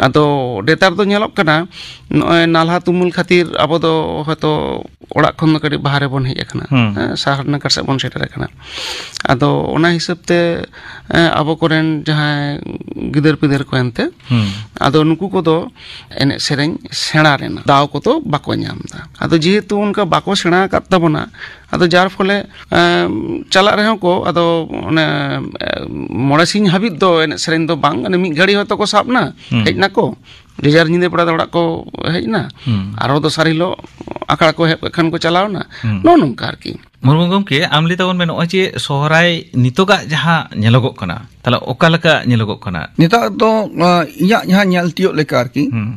ᱟᱫᱚ ᱱᱮᱛᱟᱨ ᱫᱚ ᱧᱮᱞᱚᱜ ᱠᱟᱱᱟ, ᱱᱚᱜᱼᱚᱭ ᱱᱟᱞᱦᱟ ᱛᱩᱢᱟᱹᱞ ᱠᱷᱟᱹᱛᱤᱨ ᱟᱵᱚ ᱫᱚ ᱦᱚᱭᱛᱚ ᱚᱲᱟᱜ ᱠᱷᱚᱱ ᱫᱚ ᱠᱟᱹᱴᱤᱡ ᱵᱟᱦᱨᱮ ᱵᱚᱱ ᱦᱮᱡ ᱟᱠᱟᱱᱟ᱾ ᱦᱩᱸ᱾ ᱦᱮᱸ, ᱥᱟᱦᱟᱨ ᱱᱟᱜᱟᱨ ᱥᱮᱫ ᱵᱚᱱ ᱥᱮᱴᱮᱨ ᱟᱠᱟᱱᱟ᱾ ᱟᱫᱚ ᱚᱱᱟ ᱦᱤᱥᱟᱹᱵ ᱛᱮ, ᱮᱸ, ᱟᱵᱚ ᱠᱚᱨᱮᱱ ᱡᱟᱦᱟᱸᱭ ᱜᱤᱫᱟᱹᱨ ᱯᱤᱫᱟᱹᱨ ᱠᱚ ᱮᱱᱛᱮ, ᱦᱩᱸ᱾ ᱟᱫᱚ ᱱᱩᱠᱩ ᱠᱚᱫᱚ ᱮᱱᱮᱡ ᱥᱮᱨᱮᱧ ᱥᱮᱬᱟ ᱨᱮᱱᱟᱜ ᱫᱟᱣ ᱠᱚᱫᱚ ᱵᱟᱠᱚ ᱧᱟᱢ ᱮᱫᱟ᱾ ᱟᱫᱚ ᱡᱮᱦᱮᱛᱩ ᱚᱱᱠᱟ ᱵᱟᱠᱚ ᱥᱮᱬᱟ ᱟᱠᱟᱫ ᱛᱟᱵᱚᱱᱟ, ᱟᱫᱚ ᱡᱟᱨ ᱯᱷᱚᱞᱮ, ᱮᱸ, ᱪᱟᱞᱟᱜ ᱨᱮᱦᱚᱸ ᱠᱚ, ᱟᱫᱚ ᱚᱱᱮ, ᱮᱸ, ᱢᱚᱬᱮ ᱥᱤᱧ ᱦᱟᱹᱵᱤᱡ ᱫᱚ ᱮᱱᱮᱡ ᱥᱮᱨᱮᱧ ᱫᱚ ᱵᱟᱝ, ᱢᱟᱱᱮ ᱢᱤᱫ ᱜᱷᱟᱹᱲᱤ ᱦᱚᱭᱛᱳ ᱠᱚ ᱥᱟᱵ ᱮᱱᱟ, ᱦᱩᱸ᱾ ᱦᱮᱡ ᱱᱟᱠᱚ, ᱡᱮ ᱡᱟᱨ ᱧᱤᱫᱟᱹ ᱵᱮᱲᱟ ᱫᱚ ᱚᱲᱟᱜ ᱠᱚ ᱦᱮᱡ ᱮᱱᱟ, ᱦᱩᱸ᱾ ᱟᱨᱦᱚᱸ ᱫᱚᱥᱟᱨ ᱦᱤᱞᱳᱜ ᱟᱠᱷᱲᱟ ᱠᱚ ᱮᱦᱚᱵ ᱠᱮᱫ ᱠᱷᱟᱱ ᱠᱚ ᱪᱟᱞᱟᱣ ᱮᱱᱟ᱾ ᱦᱩᱸ᱾ ᱱᱚᱜᱼᱚ ᱱᱚᱝᱠᱟ ᱟᱨᱠᱤ᱾ ᱢᱩᱨᱢᱩ ᱜᱚᱢᱠᱮ, ᱟᱢ ᱞᱟᱹᱭ ᱛᱟᱵᱚᱱ ᱢᱮ, ᱱᱚᱜᱼᱚᱭ ᱡᱮ ᱥᱚᱦᱨᱟᱭ ᱱᱤᱛᱚᱜᱟᱜ ᱡᱟᱦᱟᱸ ᱧᱮᱞᱚᱜᱚᱜ ᱠᱟᱱᱟ, ᱛᱟᱦᱞᱮ ᱚᱠᱟ ᱞᱮᱠᱟ ᱧᱮᱞᱚᱜᱚᱜ ᱠᱟᱱᱟ? ᱱᱤᱛᱚᱜ ᱫᱚ, ᱟᱸ, ᱤᱧᱟᱹᱜ ᱡᱟᱦᱟᱸ ᱧᱮᱞ ᱛᱤᱭᱳᱜ ᱞᱮᱠᱟ ᱟᱨᱠᱤ, ᱦᱩᱸ᱾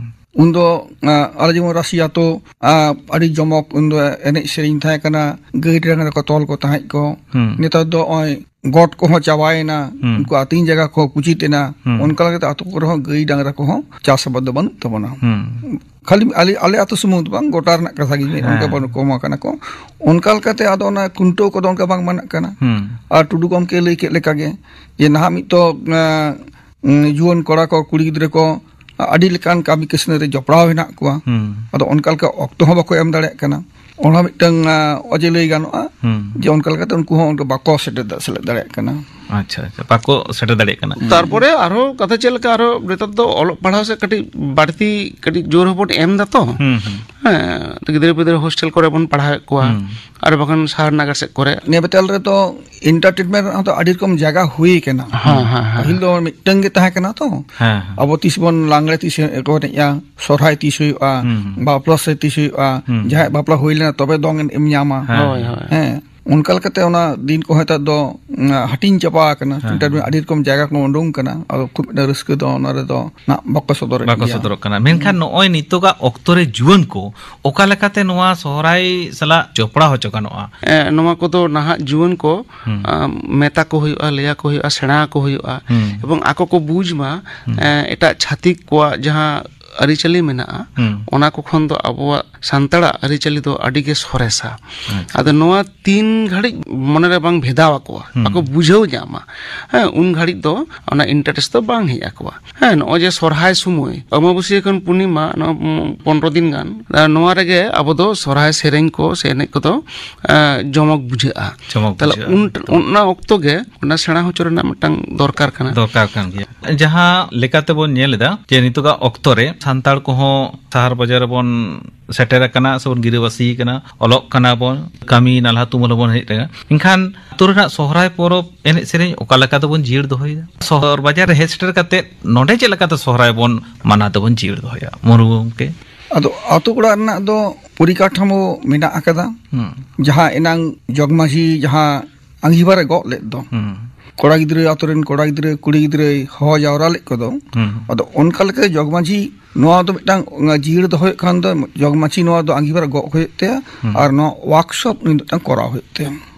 ᱩᱱᱫᱚ, ᱟᱸ, ᱟᱞᱮ ᱡᱮᱢᱚᱱ ᱨᱟᱹᱥᱤ ᱟᱛᱳ, ᱟᱸ, ᱟᱹᱰᱤ ᱡᱚᱢᱚᱠ ᱩᱱᱫᱚ ᱮᱱᱮᱡ ᱥᱮᱨᱮᱧ ᱛᱟᱦᱮᱸ ᱠᱟᱱᱟ, ᱜᱟᱹᱭ ᱰᱟᱝᱨᱟ ᱠᱚ ᱛᱚᱞ ᱠᱚ ᱛᱟᱦᱮᱸᱫ ᱠᱚ᱾ ᱦᱩᱸ᱾ ᱱᱮᱛᱟᱨ ᱫᱚ ᱱᱚᱜᱼᱚᱭ ᱜᱚᱴ ᱠᱚᱦᱚᱸ ᱪᱟᱵᱟᱭᱮᱱᱟ, ᱦᱩᱸ᱾ ᱩᱱᱠᱩ ᱟᱹᱛᱤᱧ ᱡᱟᱭᱜᱟ ᱠᱚᱦᱚᱸ ᱠᱩᱪᱤᱛ ᱮᱱᱟ᱾ ᱦᱩᱸ᱾ ᱚᱱᱠᱟ ᱞᱮᱠᱟᱛᱮ ᱟᱛᱳ ᱠᱚᱨᱮ ᱦᱚᱸ ᱜᱟᱹᱭ ᱰᱟᱝᱨᱟ ᱠᱚᱦᱚᱸ ᱪᱟᱥ ᱟᱵᱟᱫ ᱫᱚ ᱵᱟᱹᱱᱩᱜ ᱛᱟᱵᱚᱱᱟ᱾ ᱦᱩᱸ᱾ ᱠᱷᱟᱹᱞᱤ ᱟᱞᱮ, ᱟᱞᱮ ᱟᱹᱛᱩ ᱥᱩᱢᱩᱝ ᱫᱚ ᱵᱟᱝ, ᱜᱚᱴᱟ ᱨᱮᱱᱟᱜ ᱠᱟᱛᱷᱟ ᱜᱤᱧ ᱢᱮᱱ, ᱚᱱᱠᱟ ᱦᱮᱸ᱾ ᱵᱟᱹᱱᱩᱜ, ᱠᱚᱢ ᱟᱠᱟᱱᱟ ᱠᱚ᱾ ᱚᱱᱠᱟ ᱞᱮᱠᱟᱛᱮ ᱟᱫᱚ ᱚᱱᱟ ᱠᱷᱩᱱᱴᱟᱹᱣ ᱠᱚᱫᱚ ᱚᱱᱠᱟ ᱵᱟᱝ ᱢᱟᱱᱟᱜ ᱠᱟᱱᱟ᱾ ᱦᱩᱸ᱾ ᱟᱨ ᱴᱩᱰᱩ ᱜᱚᱢᱠᱮ ᱞᱟᱹᱭ ᱠᱮᱫ ᱞᱮᱠᱟᱜᱮ, ᱡᱮ ᱱᱟᱦᱟᱜ ᱢᱤᱫ ᱛᱚ, ᱟᱸ, ᱩᱸ, ᱡᱩᱣᱟᱹᱱ ᱠᱚᱲᱟ ᱠᱚ, ᱠᱩᱲᱤ ᱜᱤᱫᱽᱨᱟᱹ ᱠᱚ, ᱟᱹᱰᱤ ᱞᱮᱠᱟᱱ ᱠᱟᱹᱢᱤ ᱠᱟᱹᱥᱱᱤ ᱨᱮ ᱡᱚᱯᱲᱟᱣ ᱦᱮᱱᱟᱜ ᱠᱚᱣᱟ᱾ ᱦᱩᱸ᱾ ᱟᱫᱚ ᱚᱱᱠᱟ ᱞᱮᱠᱟ ᱚᱠᱛᱚ ᱦᱚᱸ ᱵᱟᱠᱚ ᱮᱢ ᱫᱟᱲᱮᱭᱟᱜ ᱠᱟᱱᱟ᱾ ᱚᱱᱟ ᱢᱤᱫᱴᱟᱝ, ᱟᱸ, ᱚᱡᱮ ᱞᱟᱹᱭ ᱜᱟᱱᱚᱜᱼᱟ, ᱦᱩᱸ᱾ ᱡᱮ ᱚᱱᱠᱟ ᱞᱮᱠᱟᱛᱮ ᱩᱱᱠᱩ ᱦᱚᱸ ᱚᱱᱠᱟ ᱵᱟᱠᱚ ᱥᱮᱴᱮᱨ ᱫᱟ-, ᱥᱮᱞᱮᱫ ᱫᱟᱲᱮᱭᱟᱜ ᱠᱟᱱᱟ᱾ ᱟᱪᱪᱷᱟ, ᱟᱪᱪᱷᱟ, ᱵᱟᱠᱚ ᱥᱮᱴᱮᱨ ᱫᱟᱲᱮᱭᱟᱜ ᱠᱟᱱᱟ᱾ ᱛᱟᱨᱯᱚᱨᱮ ᱟᱨᱦᱚᱸ ᱠᱟᱛᱷᱟ ᱪᱮᱫ ᱞᱮᱠᱟ, ᱟᱨᱦᱚᱸ ᱱᱮᱛᱟᱨ ᱫᱚ ᱚᱞᱚᱜ ᱯᱟᱲᱦᱟᱣ ᱥᱮᱫ ᱠᱟᱹᱴᱤᱡ ᱵᱟᱹᱲᱛᱤ, ᱠᱟᱹᱴᱤᱡ ᱡᱳᱨ ᱦᱚᱸᱵᱚᱱ ᱮᱢ ᱫᱟ ᱛᱚ᱾ ᱦᱩᱸ, ᱦᱩᱸ᱾ ᱦᱮᱸ, ᱜᱤᱫᱽᱨᱟᱹ ᱯᱤᱫᱽᱨᱟᱹ ᱦᱳᱥᱴᱮᱞ ᱠᱚᱨᱮ ᱵᱚᱱ ᱯᱟᱲᱦᱟᱣᱮᱫ ᱠᱚᱣᱟ, ᱦᱩᱸ᱾ ᱟᱨ ᱵᱟᱠᱷᱟᱱ ᱥᱟᱦᱟᱨ ᱱᱟᱜᱟᱨ ᱥᱮᱫ ᱠᱚᱨᱮ᱾ ᱱᱤᱭᱟᱹ ᱵᱤᱛᱟᱞ ᱨᱮᱫᱚ entertainment ᱨᱮᱱᱟᱜ ᱦᱚᱸᱛᱚ ᱟᱹᱰᱤ ᱨᱚᱠᱚᱢ ᱡᱟᱭᱜᱟ ᱦᱩᱭ ᱠᱟᱱᱟ᱾ ᱦᱮᱸ, ᱦᱮᱸ, ᱦᱮᱸ᱾ ᱯᱟᱹᱦᱤᱞ ᱫᱚ ᱢᱤᱫᱴᱟᱝ ᱜᱮ ᱛᱟᱦᱮᱸ ᱠᱟᱱᱟ ᱛᱚ᱾ ᱦᱮᱸ, ᱦᱮᱸ᱾ ᱟᱵᱚ ᱛᱤᱥ ᱵᱚᱱ ᱞᱟᱜᱽᱲᱮ ᱛᱤᱥ ᱠᱚ ᱮᱱᱮᱡᱼᱟ, ᱥᱚᱨᱦᱟᱭ ᱛᱤᱥ ᱦᱩᱭᱩᱜᱼᱟ, ᱦᱩᱸ, ᱦᱩᱸ᱾ ᱵᱟᱯᱞᱟ ᱥᱮ ᱛᱤᱥ ᱦᱩᱭᱩᱜᱼᱟ, ᱦᱩᱸ᱾ ᱡᱟᱦᱟᱸᱭᱟᱜ ᱵᱟᱯᱞᱟ ᱦᱩᱭ ᱞᱮᱱᱟ ᱛᱚᱵᱮ ᱫᱚᱝ ᱮᱱᱮᱡ ᱮᱢ ᱧᱟᱢᱟ᱾ ᱦᱮᱸ, ᱦᱳᱭ, ᱦᱮᱸ᱾ ᱦᱳᱭ᱾ ᱦᱮᱸ, ᱚᱱᱠᱟ ᱞᱮᱠᱟᱛᱮ ᱚᱱᱟ ᱫᱤᱱ ᱠᱚᱦᱚᱸ ᱱᱮᱛᱟᱨ ᱫᱚ, ᱩᱸ, ᱦᱟᱹᱴᱤᱧ ᱪᱟᱵᱟ ᱟᱠᱟᱱᱟ᱾ ᱦᱮᱸ, entertainment ᱦᱮᱸ᱾ ᱟᱹᱰᱤ ᱨᱚᱠᱚᱢ ᱡᱟᱭᱜᱟ ᱠᱷᱚᱱ ᱩᱰᱩᱝ ᱠᱟᱱᱟ᱾ ᱟᱫᱚ ᱠᱷᱩᱵ ᱢᱤᱫᱴᱟᱝ ᱨᱟᱹᱥᱠᱟᱹ ᱫᱚ ᱚᱱᱟ ᱨᱮᱫᱚ ᱱᱟᱜ ᱵᱟᱠᱚ ᱥᱚᱫᱚᱨᱮᱫ ᱵᱟᱠᱚ ᱜᱮᱭᱟ᱾ ᱥᱚᱫᱚᱨᱚᱜ ᱠᱟᱱᱟ᱾ ᱢᱮᱱᱠᱷᱟᱱ ᱦᱩᱸ᱾ ᱱᱚᱜᱼᱚᱭ ᱱᱤᱛᱚᱜᱟᱜ ᱚᱠᱛᱚ ᱨᱮ ᱡᱩᱣᱟᱹᱱ ᱠᱚ ᱚᱠᱟ ᱞᱮᱠᱟᱛᱮ ᱱᱚᱣᱟ ᱥᱚᱦᱨᱟᱭ ᱥᱟᱞᱟᱜ ᱡᱚᱯᱲᱟᱣ ᱦᱚᱪᱚ ᱜᱟᱱᱚᱜᱼᱟ? ᱮ, ᱱᱚᱣᱟ ᱠᱚᱫᱚ ᱱᱟᱦᱟᱜ ᱡᱩᱣᱟᱹᱱ ᱠᱚ, ᱦᱩᱸ᱾ ᱟ, ᱢᱮᱛᱟ ᱠᱚ ᱦᱩᱭᱩᱜᱼᱟ, ᱞᱟᱹᱭᱟ ᱠᱚ ᱦᱩᱭᱩᱜᱼᱟ, ᱥᱮᱬᱟ ᱟᱠᱚ ᱦᱩᱭᱩᱜᱼᱟ, ᱦᱩᱸ᱾ ᱮᱵᱚᱝ ᱟᱠᱚ ᱠᱚ ᱵᱩᱡᱽ ᱢᱟ, ᱦᱩᱸ᱾ ᱮ, ᱮᱴᱟᱜ ᱪᱷᱟᱹᱛᱤᱠ ᱠᱚᱣᱟᱜ ᱡᱟᱦᱟᱸ ᱟᱹᱨᱤᱪᱟᱹᱞᱤ ᱢᱮᱱᱟᱜᱼᱟ, ᱦᱩᱸ᱾ ᱚᱱᱟ ᱠᱚ ᱠᱷᱚᱱ ᱫᱚ ᱟᱵᱚᱣᱟᱜ ᱥᱟᱱᱛᱟᱲᱟᱜ ᱟᱹᱨᱤᱪᱟᱹᱞᱤ ᱫᱚ ᱟᱹᱰᱤ ᱜᱮ ᱥᱚᱨᱮᱥᱟ᱾ ᱟᱪᱪᱷᱟ᱾ ᱟᱫᱚ ᱱᱚᱣᱟ ᱛᱤᱱ ᱜᱷᱟᱹᱲᱤᱡ ᱢᱚᱱᱮᱨᱮ ᱵᱟᱝ ᱵᱷᱮᱫᱟᱣ ᱟᱠᱚᱣᱟ, ᱦᱩᱸ᱾ ᱵᱟᱠᱚ ᱵᱩᱡᱷᱟᱹᱣ ᱧᱟᱢᱟ, ᱦᱮᱸ, ᱩᱱ ᱜᱷᱟᱹᱲᱤᱡ ᱫᱚ ᱚᱱᱟ interest ᱫᱚ ᱵᱟᱝ ᱦᱮᱡ ᱟᱠᱚᱣᱟ᱾ ᱦᱮᱸ, ᱱᱚᱜᱼᱚᱭ ᱡᱮ ᱥᱚᱨᱦᱟᱭ ᱥᱚᱢᱚᱭ, ᱟᱢᱟᱵᱟᱹᱥᱭᱟᱹ ᱠᱷᱚᱱ ᱯᱩᱨᱱᱤᱢᱟ, ᱱᱚᱣᱟ, ᱩᱢ, ᱯᱚᱱᱨᱚ ᱫᱤᱱ ᱜᱟᱱ, ᱟᱨ ᱱᱚᱣᱟ ᱨᱮᱜᱮ ᱟᱵᱚ ᱫᱚ ᱥᱚᱨᱦᱟᱭ ᱥᱮᱨᱮᱧ ᱠᱚ ᱥᱮ ᱮᱱᱮᱡ ᱠᱚᱫᱚ, ᱮ, ᱡᱚᱢᱚᱠ ᱵᱩᱡᱷᱟᱹᱜᱼᱟ᱾ ᱡᱚᱢᱚᱠ ᱛᱟᱦᱞᱮ ᱵᱩᱡᱷᱟᱹᱜᱼᱟ, ᱩᱱ, ᱮᱠᱫᱚᱢ᱾ ᱚᱱᱟ ᱚᱠᱛᱚ ᱜᱮ ᱚᱱᱟ ᱥᱮᱬᱟ ᱦᱚᱪᱚ ᱨᱮᱱᱟᱜ ᱢᱤᱫᱴᱟᱝ ᱫᱚᱨᱠᱟᱨ ᱠᱟᱱᱟ᱾ ᱫᱚᱨᱠᱟᱨ ᱠᱟᱱ ᱜᱮᱭᱟ᱾ ᱡᱟᱦᱟᱸ ᱞᱮᱠᱟ ᱛᱮᱵᱚᱱ ᱧᱮᱞ ᱮᱫᱟ ᱡᱮ ᱱᱤᱛᱚᱜᱟᱜ ᱚᱠᱛᱚ ᱨᱮ ᱥᱟᱱᱛᱟᱲ ᱠᱚᱦᱚᱸ ᱥᱟᱦᱟᱨ ᱵᱟᱡᱟᱨ ᱨᱮᱵᱚᱱ ᱥᱮᱴᱮᱨ ᱟᱠᱟᱱᱟ ᱥᱮᱵᱚᱱ ᱜᱤᱨᱟᱹᱵᱟᱹᱥᱤ ᱟᱠᱟᱱᱟ, ᱚᱞᱚᱜ ᱠᱟᱱᱟ ᱵᱚᱱ, ᱠᱟᱹᱢᱤ ᱱᱟᱞᱦᱟ ᱛᱩᱢᱟᱹᱞ ᱦᱚᱸᱵᱚᱱ ᱦᱮᱡ ᱟᱠᱟᱱᱟ, ᱮᱱᱠᱷᱟᱱ ᱟᱹᱛᱩ ᱨᱮᱱᱟᱜ ᱥᱚᱦᱨᱟᱭ ᱯᱚᱨᱚᱵᱽ ᱮᱱᱮᱡ ᱥᱮᱨᱮᱧ ᱚᱠᱟ ᱞᱮᱠᱟ ᱛᱮᱵᱚᱱ ᱡᱤᱭᱟᱹᱲ ᱫᱚᱦᱚᱭᱮᱫᱟ? ᱥᱚᱦᱚᱨ ᱵᱟᱡᱟᱨ ᱨᱮ ᱦᱮᱡ ᱥᱮᱴᱮᱨ ᱠᱟᱛᱮ ᱱᱚᱰᱮ ᱪᱮᱫ ᱞᱮᱠᱟᱛᱮ ᱥᱚᱦᱨᱟᱭ ᱵᱚᱱ ᱢᱟᱱᱟᱣ ᱛᱮᱵᱚᱱ ᱡᱤᱭᱟᱹᱲ ᱫᱚᱦᱚᱭᱟ, ᱢᱩᱨᱢᱩ ᱜᱚᱢᱠᱮ? ᱟᱫᱚ ᱟᱹᱛᱩ ᱚᱲᱟᱜ ᱨᱮᱱᱟᱜ ᱫᱚ ᱯᱚᱨᱤᱠᱟᱴᱷᱟᱢᱳ ᱢᱮᱱᱟᱜ ᱟᱠᱟᱫᱟ᱾ ᱦᱩᱸ᱾ ᱡᱟᱦᱟᱸ ᱮᱱᱟᱝ ᱡᱚᱜᱽᱢᱟᱹᱡᱷᱤ ᱡᱟᱦᱟᱸ ᱟᱸᱜᱤᱵᱷᱟᱨᱮ ᱜᱚᱜ ᱞᱮᱫ ᱫᱚ, ᱦᱩᱸ᱾ ᱠᱚᱲᱟ ᱜᱤᱫᱽᱨᱟᱹ, ᱟᱛᱳ ᱨᱮᱱ ᱠᱚᱲᱟ ᱜᱤᱫᱽᱨᱟᱹ, ᱠᱩᱲᱤ ᱜᱤᱫᱽᱨᱟᱹᱭ ᱦᱚᱦᱚ ᱡᱟᱣᱨᱟ ᱞᱮᱫ ᱠᱚᱫᱚ, ᱦᱩᱸ᱾ ᱟᱫᱚ ᱚᱱᱠᱟ ᱞᱮᱠᱟᱛᱮ ᱡᱚᱜᱽᱢᱟᱹᱡᱷᱤ ᱱᱚᱣᱟ ᱫᱚ ᱢᱤᱫᱴᱟᱝ ᱡᱤᱭᱟᱹᱲ ᱫᱚᱦᱚᱭ ᱠᱷᱟᱱ ᱫᱚ ᱡᱚᱜᱽᱢᱟᱹᱡᱷᱤ ᱱᱚᱣᱟ ᱫᱚ ᱟᱸᱜᱤᱵᱷᱟᱨ ᱜᱚᱜ ᱦᱩᱭᱩᱜ ᱛᱟᱭᱟ᱾ ᱦᱩᱸ᱾ ᱟᱨ ᱱᱚᱣᱟ ᱣᱟᱨᱠᱥᱚᱯ ᱩᱱᱤ ᱫᱚ ᱢᱤᱫᱴᱟᱝ ᱠᱚᱨᱟᱣ ᱦᱩᱭᱩᱜ ᱛᱟᱭᱟ᱾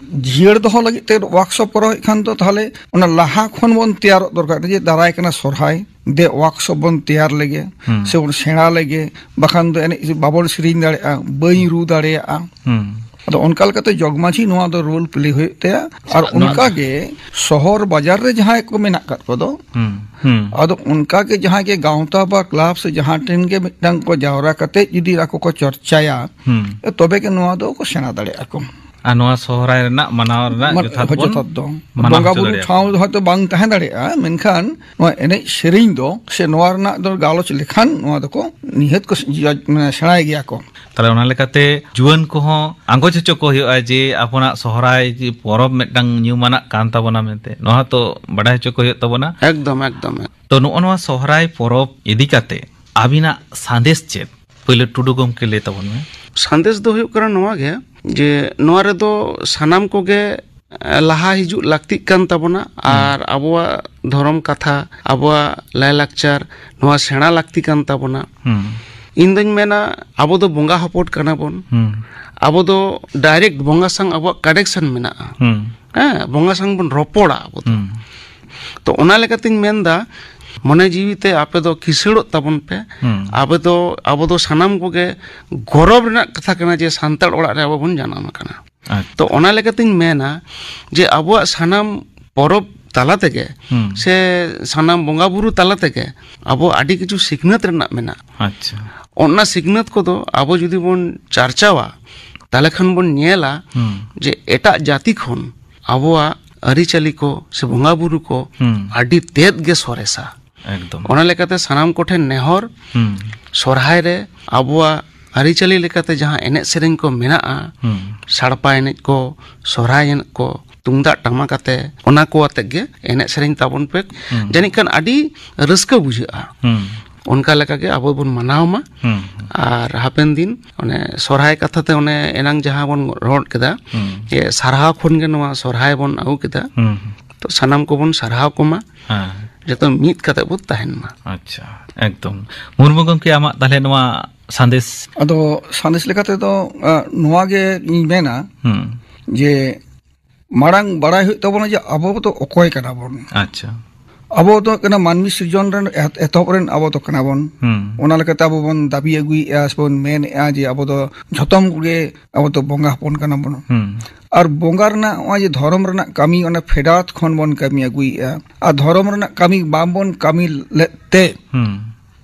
ᱡᱤᱭᱟᱹᱲ ᱫᱚᱦᱚ ᱞᱟᱹᱜᱤᱫ ᱛᱮ ᱣᱟᱨᱠᱥᱚᱯ ᱠᱚᱨᱟᱣ ᱦᱩᱭᱩᱜ ᱠᱷᱟᱱ ᱫᱚ ᱛᱟᱦᱚᱞᱮ ᱚᱱᱟ ᱞᱟᱦᱟ ᱠᱷᱚᱱ ᱵᱚᱱ ᱛᱮᱭᱟᱨᱚᱜ ᱫᱚᱨᱠᱟᱨ, ᱡᱮ ᱫᱟᱨᱟᱭ ᱠᱟᱱᱟ ᱥᱚᱨᱦᱟᱭ, ᱫᱮ ᱣᱟᱨᱠᱥᱚᱯ ᱵᱚᱱ ᱛᱮᱭᱟᱨ ᱞᱮᱜᱮ, ᱦᱩᱸ᱾ ᱥᱮ ᱵᱚᱱ ᱥᱮᱬᱟ ᱞᱮᱜᱮ, ᱵᱟᱠᱷᱟᱱ ᱫᱚ ᱮᱱᱮᱡ ᱵᱟᱵᱚᱱ ᱥᱮᱨᱮᱧ ᱫᱟᱲᱮᱭᱟᱜᱼᱟ, ᱵᱟᱹᱧ ᱨᱩ ᱫᱟᱲᱮᱭᱟᱜᱼᱟ᱾ ᱦᱩᱸ᱾ ᱟᱫᱚ ᱚᱱᱠᱟ ᱞᱮᱠᱟᱛᱮ ᱡᱚᱜᱽᱢᱟᱹᱡᱷᱤ ᱱᱚᱣᱟ ᱫᱚ ᱨᱳᱞ ᱯᱞᱮ ᱦᱩᱭᱩᱜ ᱛᱟᱭᱟ᱾ ᱟᱨ ᱱᱚᱣᱟ ᱚᱱᱠᱟ ᱜᱮ ᱥᱚᱦᱚᱨ ᱵᱟᱡᱟᱨ ᱨᱮ ᱡᱟᱦᱟᱸᱭ ᱠᱚ ᱢᱮᱱᱟᱜ ᱟᱠᱟᱫ ᱠᱚᱫᱚ, ᱦᱩᱸ, ᱦᱩᱸ᱾ ᱟᱫᱚ ᱚᱱᱠᱟ ᱜᱮ ᱡᱟᱦᱟᱸᱭ ᱜᱮ ᱜᱟᱶᱛᱟ ᱵᱟ ᱠᱞᱟᱵᱽ ᱥᱮ ᱡᱟᱦᱟᱸ ᱴᱷᱮᱱ ᱜᱮ ᱢᱤᱫᱴᱟᱝ ᱠᱚ ᱡᱟᱣᱨᱟ ᱠᱟᱛᱮ ᱡᱩᱫᱤ ᱟᱠᱚ ᱠᱚ ᱪᱚᱨᱪᱟᱭᱟ, ᱦᱩᱸ᱾ ᱛᱚᱵᱮ ᱜᱮ ᱱᱚᱣᱟ ᱫᱚ ᱠᱚ ᱥᱮᱬᱟ ᱫᱟᱲᱮᱭᱟᱜᱼᱟ ᱠᱚ᱾ ᱟᱨ ᱱᱚᱣᱟ ᱥᱚᱦᱨᱟᱭ ᱨᱮᱱᱟᱜ ᱢᱟᱱᱟᱣ ᱨᱮᱱᱟᱜ ᱢᱟᱱ-, ᱡᱚᱛᱷᱟᱛ ᱵᱚᱱ ᱡᱚᱛᱷᱟᱛ ᱫᱚ᱾ ᱢᱟᱱᱟᱣ ᱵᱚᱸᱜᱟ ᱦᱚᱪᱚ ᱵᱩᱨᱩ ᱫᱟᱲᱮᱭᱟᱜᱼᱟ᱾ ᱴᱷᱟᱶ ᱫᱚ ᱦᱚᱭᱛᱳ ᱵᱟᱝ ᱛᱟᱦᱮᱸ ᱫᱟᱲᱮᱭᱟᱜᱼᱟ, ᱢᱮᱱᱠᱷᱟᱱ ᱱᱚᱣᱟ ᱮᱱᱮᱡ ᱥᱮᱨᱮᱧ ᱫᱚ ᱥᱮ ᱱᱚᱣᱟ ᱨᱮᱱᱟᱜ ᱫᱚ ᱜᱟᱞᱚᱪ ᱞᱮᱠᱷᱟᱱ ᱱᱚᱣᱟ ᱫᱚᱠᱚ ᱱᱤᱦᱟᱹᱛ ᱠᱚ ᱥᱮ-, ᱡᱤᱭᱟ-, ᱢᱟᱱᱮ ᱥᱮᱬᱟᱭ ᱜᱮᱭᱟ ᱠᱚ᱾ ᱛᱟᱦᱞᱮ ᱚᱱᱟ ᱞᱮᱠᱟᱛᱮ ᱡᱩᱣᱟᱹᱱ ᱠᱚᱦᱚᱸ ᱟᱸᱜᱚᱪ ᱦᱚᱪᱚ ᱠᱚ ᱦᱩᱭᱩᱜᱼᱟ ᱡᱮ ᱟᱵᱚᱱᱟᱜ ᱥᱚᱦᱨᱟᱭ ᱡᱮ ᱯᱚᱨᱚᱵᱽ ᱢᱤᱫᱴᱟᱝ ᱧᱩᱢᱟᱱᱟᱜ ᱠᱟᱱ ᱛᱟᱵᱚᱱᱟ ᱢᱮᱱᱛᱮ, ᱱᱚᱣᱟ ᱛᱚ ᱵᱟᱰᱟᱭ ᱦᱚᱪᱚ ᱠᱚ ᱦᱩᱭᱩᱜ ᱛᱟᱵᱚᱱᱟ᱾ ᱮᱠᱫᱚᱢ, ᱮᱠᱫᱚᱢ, ᱮᱠᱫᱚᱢ᱾ ᱛᱚ, ᱱᱚᱜᱼᱚ ᱱᱚᱣᱟ ᱥᱚᱦᱨᱟᱭ ᱯᱚᱨᱚᱵᱽ ᱤᱫᱤ ᱠᱟᱛᱮ ᱟᱹᱵᱤᱱᱟᱜ ᱥᱟᱸᱫᱮᱥ ᱪᱮᱫ? ᱯᱳᱭᱞᱳ ᱴᱩᱰᱩ ᱜᱚᱢᱠᱮ ᱞᱟᱹᱭ ᱛᱟᱵᱚᱱ ᱢᱮ᱾ ᱥᱟᱸᱫᱮᱥ ᱫᱚ ᱦᱩᱭᱩᱜ ᱠᱟᱱᱟ ᱱᱚᱣᱟ ᱜᱮ, ᱡᱮ ᱱᱚᱣᱟ ᱨᱮᱫᱚ ᱥᱟᱱᱟᱢ ᱠᱚᱜᱮ, ᱮ, ᱞᱟᱦᱟ ᱦᱤᱡᱩᱜ ᱞᱟᱹᱠᱛᱤᱜ ᱠᱟᱱ ᱛᱟᱵᱚᱱᱟ᱾ ᱦᱩᱸ᱾ ᱟᱨ ᱟᱵᱚᱣᱟᱜ ᱫᱷᱚᱨᱚᱢ ᱠᱟᱛᱷᱟ, ᱟᱵᱚᱣᱟᱜ ᱞᱟᱭᱼᱞᱟᱠᱪᱟᱨ, ᱱᱚᱣᱟ ᱥᱮᱬᱟ ᱞᱟᱹᱠᱛᱤ ᱠᱟᱱ ᱛᱟᱵᱚᱱᱟ᱾ ᱦᱩᱸ᱾ ᱤᱧ ᱫᱚᱧ ᱢᱮᱱᱟ, ᱟᱵᱚ ᱫᱚ ᱵᱚᱸᱜᱟ ᱦᱚᱯᱚᱱ ᱠᱟᱱᱟ ᱵᱚᱱ᱾ ᱦᱩᱸ᱾ ᱟᱵᱚ ᱫᱚ ᱰᱟᱭᱨᱮᱠᱴ ᱵᱚᱸᱜᱟ ᱥᱟᱶ ᱟᱵᱚᱣᱟᱜ ᱠᱟᱱᱮᱠᱥᱚᱱ ᱢᱮᱱᱟᱜᱼᱟ᱾ ᱦᱩᱸ᱾ ᱦᱮᱸ, ᱵᱚᱸᱜᱟ ᱥᱟᱶ ᱵᱚᱱ ᱨᱚᱯᱚᱲᱟ ᱟᱵᱚ ᱫᱚ᱾ ᱦᱩᱸ᱾ ᱛᱚ, ᱚᱱᱟ ᱞᱮᱠᱟᱛᱤᱧ ᱢᱮᱱᱫᱟ, ᱢᱚᱱᱮ ᱡᱤᱣᱤ ᱛᱮ ᱟᱯᱮ ᱫᱚ ᱠᱤᱥᱟᱹᱲᱚᱜ ᱛᱟᱵᱚᱱ ᱯᱮ᱾ ᱦᱩᱸ᱾ ᱟᱵᱚ ᱫᱚ, ᱟᱵᱚ ᱫᱚ ᱥᱟᱱᱟᱢ ᱠᱚᱜᱮ ᱜᱚᱨᱚᱵᱽ ᱨᱮᱱᱟᱜ ᱠᱟᱛᱷᱟ ᱠᱟᱱᱟ ᱡᱮ ᱥᱟᱱᱛᱟᱲ ᱚᱲᱟᱜ ᱨᱮ ᱟᱵᱚ ᱵᱚᱱ ᱡᱟᱱᱟᱢ ᱟᱠᱟᱱᱟ᱾ ᱟᱪᱪᱷᱟ᱾ ᱛᱚ, ᱚᱱᱟ ᱞᱮᱠᱟᱛᱤᱧ ᱢᱮᱱᱟ ᱡᱮ ᱟᱵᱚᱣᱟᱜ ᱥᱟᱱᱟᱢ ᱯᱚᱨᱚᱵᱽ ᱛᱟᱞᱟ ᱛᱮᱜᱮ ᱦᱩᱸ᱾ ᱥᱮ ᱥᱟᱱᱟᱢ ᱵᱚᱸᱜᱟ ᱵᱩᱨᱩ ᱛᱟᱞᱟ ᱛᱮᱜᱮ ᱟᱵᱚ ᱟᱹᱰᱤ ᱠᱤᱪᱷᱩ ᱥᱤᱠᱷᱱᱟᱹᱛ ᱨᱮᱱᱟᱜ ᱢᱮᱱᱟᱜᱼᱟ᱾ ᱟᱪᱪᱷᱟ᱾ ᱚᱱᱟ ᱥᱤᱠᱷᱱᱟᱹᱛ ᱠᱚᱫᱚ ᱟᱵᱚ ᱡᱩᱫᱤ ᱵᱚᱱ ᱪᱟᱨᱪᱟᱣᱟ, ᱛᱟᱦᱞᱮ ᱠᱷᱟᱱ ᱵᱚᱱ ᱧᱮᱞᱟ ᱦᱩᱸ᱾ ᱡᱮ ᱮᱴᱟᱜ ᱡᱟᱹᱛᱤ ᱠᱷᱚᱱ ᱟᱵᱚᱣᱟᱜ ᱟᱹᱨᱤᱪᱟᱹᱞᱤ ᱠᱚ ᱥᱮ ᱵᱚᱸᱜᱟ ᱵᱩᱨᱩ ᱠᱚ ᱦᱩᱸ᱾ ᱟᱹᱰᱤ ᱛᱮᱫ ᱜᱮ ᱥᱚᱨᱮᱥᱟ᱾ ᱮᱠᱫᱚᱢ᱾ ᱚᱱᱟ ᱞᱮᱠᱟᱛᱮ ᱥᱟᱱᱟᱢ ᱠᱚᱴᱷᱮᱱ ᱱᱮᱦᱚᱨ, ᱦᱩᱸ᱾ ᱥᱚᱨᱦᱟᱭ ᱨᱮ ᱟᱵᱚᱣᱟᱜ ᱟᱹᱨᱤᱪᱟᱹᱞᱤ ᱞᱮᱠᱟᱛᱮ ᱡᱟᱦᱟᱸ ᱮᱱᱮᱡ ᱥᱮᱨᱮᱧ ᱠᱚ ᱢᱮᱱᱟᱜᱼᱟ, ᱦᱩᱸ᱾ ᱥᱟᱲᱯᱟ ᱮᱱᱮᱡ ᱠᱚ, ᱥᱚᱨᱦᱟᱭ ᱮᱱᱮᱡ ᱠᱚ, ᱛᱩᱢᱫᱟᱜ ᱴᱟᱢᱟᱠ ᱟᱛᱮ, ᱚᱱᱟ ᱠᱚ ᱟᱛᱮ ᱜᱮ ᱮᱱᱮᱡ ᱥᱮᱨᱮᱧ ᱛᱟᱵᱚᱱ ᱯᱮ᱾ ᱦᱩᱸ᱾ ᱡᱟᱹᱱᱤᱡ ᱠᱷᱟᱱ ᱟᱹᱰᱤ ᱨᱟᱹᱥᱠᱟᱹ ᱵᱩᱡᱷᱟᱹᱜᱼᱟ᱾ ᱦᱩᱸ᱾ ᱚᱱᱠᱟ ᱞᱮᱠᱟᱜᱮ ᱟᱵᱚ ᱵᱚᱱ ᱢᱟᱱᱟᱣ ᱢᱟ᱾ ᱦᱩᱸ᱾ ᱟᱨ ᱦᱟᱯᱮᱱ ᱫᱤᱱ ᱚᱱᱮ ᱥᱚᱨᱦᱟᱭ ᱠᱟᱛᱷᱟ ᱛᱮ ᱚᱱᱮ ᱮᱱᱟᱝ ᱡᱟᱦᱟᱸ ᱵᱚᱱ ᱨᱚᱲ ᱠᱮᱫᱟ, ᱦᱩᱸ᱾ ᱡᱮ ᱥᱟᱨᱦᱟᱣ ᱠᱷᱚᱱ ᱜᱮ ᱱᱚᱣᱟ ᱥᱚᱨᱦᱟᱭ ᱵᱚᱱ ᱟᱹᱜᱩ ᱠᱮᱫᱟ, ᱦᱩᱸ᱾ ᱛᱚ ᱥᱟᱱᱟᱢ ᱠᱚᱵᱚᱱ ᱥᱟᱨᱦᱟᱣ ᱠᱚᱢᱟ, ᱦᱮᱸ᱾ ᱡᱚᱛᱚ ᱢᱤᱫ ᱠᱟᱛᱮ ᱵᱚᱱ ᱛᱟᱦᱮᱱ ᱢᱟ᱾ ᱟᱪᱪᱷᱟ, ᱮᱠᱫᱚᱢ᱾ ᱢᱩᱨᱢᱩ ᱜᱚᱢᱠᱮ, ᱟᱢᱟᱜ ᱛᱟᱦᱚᱞᱮ ᱱᱚᱣᱟ ᱥᱟᱸᱫᱮᱥ? ᱟᱫᱚ ᱥᱟᱸᱫᱮᱥ ᱞᱮᱠᱟ ᱛᱮᱫᱚ, ᱟ, ᱱᱚᱣᱟ ᱜᱮ ᱤᱧ ᱢᱮᱱᱟ, ᱦᱩᱸ᱾ ᱡᱮ ᱢᱟᱲᱟᱝ ᱵᱟᱲᱟᱭ ᱦᱩᱭᱩᱜ ᱛᱟᱵᱚᱱᱟ ᱡᱮ ᱟᱵᱚ ᱫᱚ ᱚᱠᱚᱭ ᱠᱟᱱᱟ ᱵᱚᱱ᱾ ᱟᱪᱪᱷᱟ᱾ ᱟᱵᱚ ᱫᱚ ᱦᱩᱭᱩᱜ ᱠᱟᱱᱟ ᱢᱟᱹᱱᱢᱤ ᱥᱤᱨᱡᱚᱱ ᱨᱮᱱ ᱮᱛ-, ᱮᱛᱚᱦᱚᱵ ᱨᱮᱱ ᱟᱵᱚ ᱫᱚ ᱠᱟᱱᱟ ᱵᱚᱱ᱾ ᱦᱩᱸ᱾ ᱚᱱᱟ ᱞᱮᱠᱟᱛᱮ ᱟᱵᱚ ᱵᱚᱱ ᱫᱟᱹᱵᱤ ᱟᱹᱜᱩᱭᱮᱫᱼᱟ ᱥᱮ ᱵᱚᱱ ᱢᱮᱱᱮᱫᱼᱟ ᱡᱮ ᱟᱵᱚ ᱫᱚ ᱡᱷᱚᱛᱚᱢ ᱠᱚᱜᱮ ᱟᱵᱚ ᱫᱚ ᱵᱚᱸᱜᱟ ᱦᱚᱯᱚᱱ ᱠᱟᱱᱟ ᱵᱚᱱ᱾ ᱦᱩᱸ᱾ ᱟᱨ ᱵᱚᱸᱜᱟ ᱨᱮᱱᱟᱜ ᱱᱚᱜᱼᱚᱭ ᱡᱮ ᱫᱷᱚᱨᱚᱢ ᱨᱮᱱᱟᱜ ᱠᱟᱹᱢᱤ, ᱚᱱᱟ ᱯᱷᱮᱰᱟᱛ ᱠᱷᱚᱱ ᱵᱚᱱ ᱠᱟᱹᱢᱤ ᱟᱹᱜᱩᱭᱮᱫᱼᱟ᱾ ᱟᱨ ᱫᱷᱚᱨᱚᱢ ᱨᱮᱱᱟᱜ ᱠᱟᱹᱢᱤ ᱵᱟᱝ ᱵᱚᱱ ᱠᱟᱹᱢᱤ ᱞᱮᱫ ᱛᱮ ᱦᱩᱸ᱾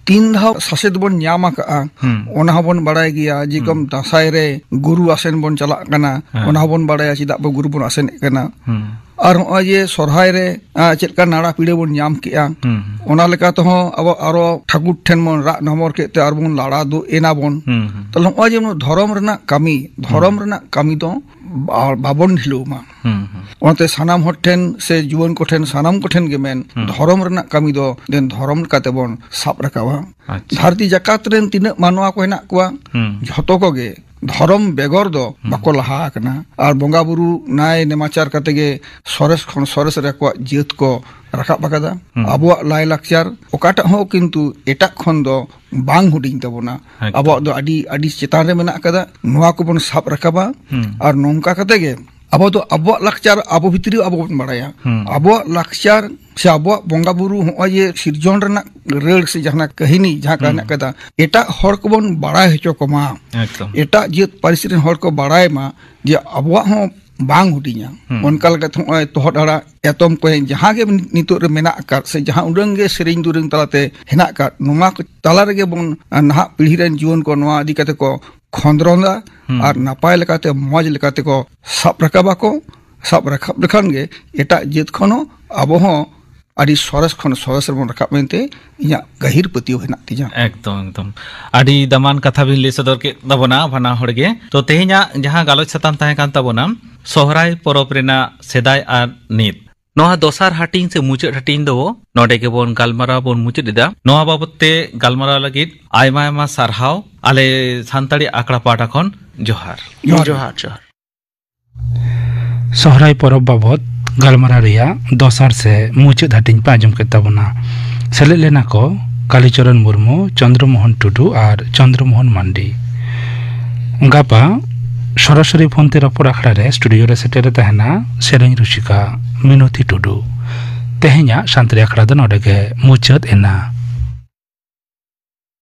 ᱛᱤᱱ ᱫᱷᱟᱣ ᱥᱟᱥᱮᱛ ᱵᱚᱱ ᱧᱟᱢ ᱟᱠᱟᱫᱼᱟ, ᱦᱩᱸ᱾ ᱚᱱᱟ ᱦᱚᱸᱵᱚᱱ ᱵᱟᱲᱟᱭ ᱜᱮᱭᱟ᱾ ᱡᱮᱨᱚᱠᱚᱢ ᱦᱩᱸ᱾ ᱫᱟᱸᱥᱟᱭ ᱨᱮ ᱜᱩᱨᱩ ᱟᱥᱮᱱ ᱵᱚᱱ ᱪᱟᱞᱟᱜ ᱠᱟᱱᱟ, ᱦᱮᱸ᱾ ᱚᱱᱟ ᱦᱚᱸᱵᱚᱱ ᱵᱟᱲᱟᱭᱟ ᱪᱮᱫᱟᱜ ᱵᱚ ᱜᱩᱨᱩ ᱵᱚᱱ ᱟᱥᱮᱱᱮᱫ ᱠᱟᱱᱟ᱾ ᱦᱩᱸ᱾ ᱟᱨ ᱱᱚᱜᱼᱚᱭ ᱡᱮ ᱥᱚᱨᱦᱟᱭ ᱨᱮ, ᱟ, ᱪᱮᱫ ᱞᱮᱠᱟ ᱱᱟᱲᱟ ᱯᱤᱲᱟᱹ ᱵᱚᱱ ᱧᱟᱢ ᱠᱮᱜᱼᱟ, ᱦᱩᱸ᱾ ᱚᱱᱟ ᱞᱮᱠᱟ ᱛᱮᱦᱚᱸ ᱟᱵᱚ ᱟᱨᱚ ᱴᱷᱟᱹᱠᱩᱨ ᱴᱷᱮᱱ ᱵᱚᱱ ᱨᱟᱜ ᱱᱚᱢᱚᱨ ᱠᱮᱫ ᱛᱮ ᱟᱨ ᱵᱚᱱ ᱞᱟᱲᱟ ᱫᱚ ᱮᱱᱟ ᱵᱚᱱ᱾ ᱦᱩᱸ, ᱦᱩᱸ᱾ ᱛᱟᱦᱞᱮ ᱱᱚᱜᱼᱚᱭ ᱡᱮ ᱫᱷᱚᱨᱚᱢ ᱨᱮᱱᱟᱜ ᱠᱟᱹᱢᱤ, ᱫᱷᱚᱨᱚᱢ ᱦᱩᱸ᱾ ᱨᱮᱱᱟᱜ ᱠᱟᱹᱢᱤ ᱫᱚ ᱵᱟ-, ᱵᱟᱵᱚᱱ ᱰᱷᱤᱞᱟᱹᱣ ᱢᱟ᱾ ᱦᱩᱸ, ᱦᱩᱸ᱾ ᱚᱱᱟᱛᱮ ᱥᱟᱱᱟᱢ ᱦᱚᱲ ᱴᱷᱮᱱ ᱥᱮ ᱡᱩᱣᱟᱹᱱ ᱠᱚᱴᱷᱮᱱ, ᱥᱟᱱᱟᱢ ᱠᱚᱴᱷᱮᱱ ᱜᱮ ᱢᱮᱱ, ᱦᱩᱸ᱾ ᱫᱷᱚᱨᱚᱢ ᱨᱮᱱᱟᱜ ᱠᱟᱹᱢᱤ ᱫᱚ ᱫᱮᱱ ᱫᱷᱚᱨᱚᱢ ᱞᱮᱠᱟ ᱛᱮᱵᱚᱱ ᱥᱟᱵ ᱨᱟᱠᱟᱵᱟ᱾ ᱟᱪᱪᱷᱟ᱾ ᱫᱷᱟᱹᱨᱛᱤ ᱡᱟᱠᱟᱛ ᱨᱮᱱ ᱛᱤᱱᱟᱹᱜ ᱢᱟᱱᱣᱟ ᱠᱚ ᱦᱮᱱᱟᱜ ᱠᱚᱣᱟ, ᱦᱩᱸ᱾ ᱡᱷᱚᱛᱚ ᱠᱚᱜᱮ ᱫᱷᱚᱨᱚᱢ ᱵᱮᱜᱚᱨ ᱫᱚ ᱦᱩᱸ᱾ ᱵᱟᱠᱚ ᱞᱟᱦᱟ ᱟᱠᱟᱱᱟ᱾ ᱟᱨ ᱵᱚᱸᱜᱟ ᱵᱩᱨᱩ ᱱᱟᱭ ᱱᱮᱢᱟᱪᱟᱨ ᱠᱟᱛᱮ ᱜᱮ ᱥᱚᱨᱮᱥ ᱠᱷᱚᱱ ᱥᱚᱨᱮᱥ ᱨᱮ ᱟᱠᱚᱣᱟᱜ ᱡᱟᱹᱛ ᱠᱚ ᱨᱟᱠᱟᱵ ᱟᱠᱟᱫᱟ᱾ ᱦᱩᱸ᱾ ᱟᱵᱚᱣᱟᱜ ᱞᱟᱭᱞᱟᱠᱪᱟᱨ ᱚᱠᱟᱴᱟᱜ ᱦᱚᱸ ᱠᱤᱱᱛᱩ ᱮᱴᱟᱜ ᱠᱷᱚᱱ ᱫᱚ ᱵᱟᱝ ᱦᱩᱰᱤᱧ ᱛᱟᱵᱚᱱᱟ᱾ ᱮᱠᱫᱚᱢ᱾ ᱟᱵᱚᱣᱟᱜ ᱫᱚ ᱟᱹᱰᱤ, ᱟᱹᱰᱤ ᱪᱮᱛᱟᱱ ᱨᱮ ᱢᱮᱱᱟᱜ ᱟᱠᱟᱫᱟ᱾ ᱱᱚᱣᱟ ᱠᱚᱵᱚᱱ ᱥᱟᱵ ᱨᱟᱠᱟᱵᱟ᱾ ᱦᱩᱸ᱾ ᱟᱨ ᱱᱚᱝᱠᱟ ᱠᱟᱛᱮ ᱜᱮ ᱟᱵᱚ ᱫᱚ ᱟᱵᱚᱣᱟᱜ ᱞᱟᱠᱪᱟᱨ ᱟᱵᱚ ᱵᱷᱤᱛᱨᱤ ᱨᱮ ᱟᱵᱚ ᱵᱚᱱ ᱵᱟᱲᱟᱭᱟ᱾ ᱦᱩᱸ᱾ ᱟᱵᱚᱣᱟᱜ ᱞᱟᱠᱪᱟᱨ ᱥᱮ ᱟᱵᱚᱣᱟᱜ ᱵᱚᱸᱜᱟ ᱵᱩᱨᱩ, ᱦᱚᱸᱜᱼᱚᱭ ᱡᱮ ᱥᱤᱨᱡᱚᱱ ᱨᱮᱱᱟᱜ ᱨᱟᱹᱲ ᱥᱮ ᱡᱟᱦᱟᱸ ᱠᱟᱹᱦᱱᱤ, ᱡᱟᱦᱟᱸ ᱦᱩᱸ᱾ ᱦᱮᱱᱟᱜ ᱠᱟᱫᱟ, ᱮᱴᱟᱜ ᱦᱚᱲ ᱠᱚᱵᱚᱱ ᱵᱟᱲᱟᱭ ᱦᱚᱪᱚ ᱠᱚᱢᱟ᱾ ᱮᱠᱫᱚᱢ᱾ ᱮᱴᱟᱜ ᱡᱟᱹᱛ ᱯᱟᱹᱨᱤᱥ ᱨᱮᱱ ᱦᱚᱲ ᱠᱚ ᱵᱟᱲᱟᱭ ᱢᱟ ᱡᱮ ᱟᱵᱚᱣᱟᱜ ᱦᱚᱸ ᱵᱟᱝ ᱦᱩᱰᱤᱧᱟ᱾ ᱦᱩᱸ᱾ ᱚᱱᱠᱟ ᱞᱮᱠᱟᱛᱮ ᱦᱚᱸᱜᱼᱚᱭ ᱛᱚᱦᱚᱫ ᱟᱲᱟᱜ, ᱮᱛᱚᱢ ᱠᱚᱸᱭᱮ ᱡᱟᱦᱟᱸ ᱜᱮ ᱱᱤᱛᱚᱜ ᱨᱮ ᱢᱮᱱᱟᱜ ᱟᱠᱟᱫ ᱥᱮ ᱡᱟᱦᱟᱸ ᱩᱰᱟᱹᱝ ᱜᱮ ᱥᱮᱨᱮᱧ ᱫᱩᱨᱟᱹᱝ ᱛᱟᱞᱟᱛᱮ ᱦᱮᱱᱟᱜ ᱟᱠᱟᱫ, ᱱᱚᱣᱟ ᱠᱚ ᱛᱟᱞᱟ ᱨᱮᱜᱮ ᱵᱚᱱ, ᱱᱟᱦᱟᱜ ᱯᱤᱲᱦᱤ ᱨᱮᱱ ᱡᱩᱣᱟᱹᱱ ᱠᱚ ᱱᱚᱣᱟ ᱤᱫᱤ ᱠᱟᱛᱮ ᱠᱚ ᱠᱷᱚᱸᱫᱽᱨᱚᱸᱫᱟ ᱦᱩᱸ᱾ ᱟᱨ ᱱᱟᱯᱟᱭ ᱞᱮᱠᱟᱛᱮ ᱢᱚᱡᱽ ᱞᱮᱠᱟᱛᱮ ᱠᱚ ᱥᱟᱵ ᱨᱟᱠᱟᱵᱟᱠᱚ᱾ ᱥᱟᱵ ᱨᱟᱠᱟᱵ ᱞᱮᱠᱷᱟᱱ ᱜᱮ ᱮᱴᱟᱜ ᱡᱟᱹᱛ ᱠᱷᱚᱱ ᱦᱚᱸ ᱟᱵᱚ ᱦᱚᱸ ᱟᱹᱰᱤ ᱥᱚᱨᱮᱥ ᱠᱷᱚᱱ ᱥᱚᱨᱮᱥ ᱨᱮᱵᱚᱱ ᱨᱟᱠᱟᱵ ᱢᱮᱱᱛᱮ ᱤᱧᱟᱹᱜ ᱜᱟᱹᱦᱤᱨ ᱯᱟᱹᱛᱭᱟᱹᱣ ᱦᱮᱱᱟᱜ ᱛᱤᱧᱟ᱾ ᱮᱠᱫᱚᱢ, ᱮᱠᱫᱚᱢ᱾ ᱟᱹᱰᱤ ᱫᱟᱢᱟᱱ ᱠᱟᱛᱷᱟ ᱵᱤᱱ ᱞᱟᱹᱭ ᱥᱚᱫᱚᱨ ᱠᱮᱫ ᱛᱟᱵᱚᱱᱟ ᱵᱟᱱᱟ ᱦᱚᱲ ᱜᱮ᱾ ᱛᱚ, ᱛᱮᱦᱮᱧᱟᱜ ᱡᱟᱦᱟᱸ ᱜᱟᱞᱚᱪ ᱥᱟᱛᱟᱢ ᱛᱟᱦᱮᱸ ᱠᱟᱱ ᱛᱟᱵᱚᱱᱟ, ᱥᱚᱦᱨᱟᱭ ᱯᱚᱨᱚᱵᱽ ᱨᱮᱱᱟᱜ ᱥᱮᱫᱟᱭ ᱟᱨ ᱱᱤᱛ᱾ ᱱᱚᱣᱟ ᱫᱚᱥᱟᱨ ᱦᱟᱹᱴᱤᱧ ᱥᱮ ᱢᱩᱪᱟᱹᱫ ᱦᱟᱹᱴᱤᱧ ᱫᱚ ᱱᱚᱰᱮ ᱜᱮᱵᱚᱱ ᱜᱟᱞᱢᱟᱨᱟᱣ ᱵᱚᱱ ᱢᱩᱪᱟᱹᱫ ᱮᱫᱟ᱾ ᱱᱚᱣᱟ ᱵᱟᱵᱚᱛ ᱛᱮ ᱜᱟᱞᱢᱟᱨᱟᱣ ᱞᱟᱹᱜᱤᱫ ᱟᱭᱢᱟ ᱟᱭᱢᱟ ᱥᱟᱨᱦᱟᱣ᱾ ᱟᱞᱮ ᱥᱟᱱᱛᱟᱲᱤ ᱟᱠᱷᱲᱟ ᱯᱟᱦᱴᱟ ᱠᱷᱚᱱ ᱡᱚᱦᱟᱨ᱾ ᱡᱚᱦᱟᱨ᱾ ᱡᱚᱦᱟᱨ, ᱡᱚᱦᱟᱨ᱾ ᱥᱚᱦᱨᱟᱭ ᱯᱚᱨᱚᱵᱽ ᱵᱟᱵᱚᱛ ᱜᱟᱞᱢᱟᱨᱟᱣ ᱨᱮᱭᱟᱜ ᱫᱚᱥᱟᱨ ᱥᱮ ᱢᱩᱪᱟᱹᱫ ᱦᱟᱹᱴᱤᱧ ᱯᱮ ᱟᱸᱡᱚᱢ ᱠᱮᱫ ᱛᱟᱵᱚᱱᱟ᱾ ᱥᱮᱞᱮᱫ ᱞᱮᱱᱟ ᱠᱚ ᱠᱟᱞᱤᱪᱚᱨᱚᱱ ᱢᱩᱨᱢᱩ, ᱪᱚᱱᱫᱨᱚᱢᱳᱦᱚᱱ ᱴᱩᱰᱩ ᱟᱨ ᱪᱚᱱᱫᱨᱚᱢᱳᱦᱚᱱ ᱢᱟᱱᱰᱤ᱾ ᱜᱟᱯᱟ ᱥᱚᱨᱟᱥᱚᱨᱤ ᱯᱷᱳᱱ ᱛᱮ ᱨᱚᱯᱚᱲ ᱟᱠᱷᱲᱟ ᱨᱮ ᱥᱴᱩᱰᱤᱭᱳ ᱨᱮ ᱥᱮᱴᱮᱨ ᱮ ᱛᱟᱦᱮᱱᱟ ᱥᱮᱨᱮᱧ ᱨᱩᱥᱤᱠᱟ ᱢᱤᱱᱚᱛᱤ ᱴᱩᱰᱩ᱾ ᱛᱮᱦᱮᱧᱟᱜ ᱥᱟᱱᱛᱟᱲᱤ ᱟᱠᱷᱲᱟ ᱫᱚ ᱱᱚᱰᱮ ᱜᱮ ᱢᱩᱪᱟᱹᱫ ᱮᱱᱟ᱾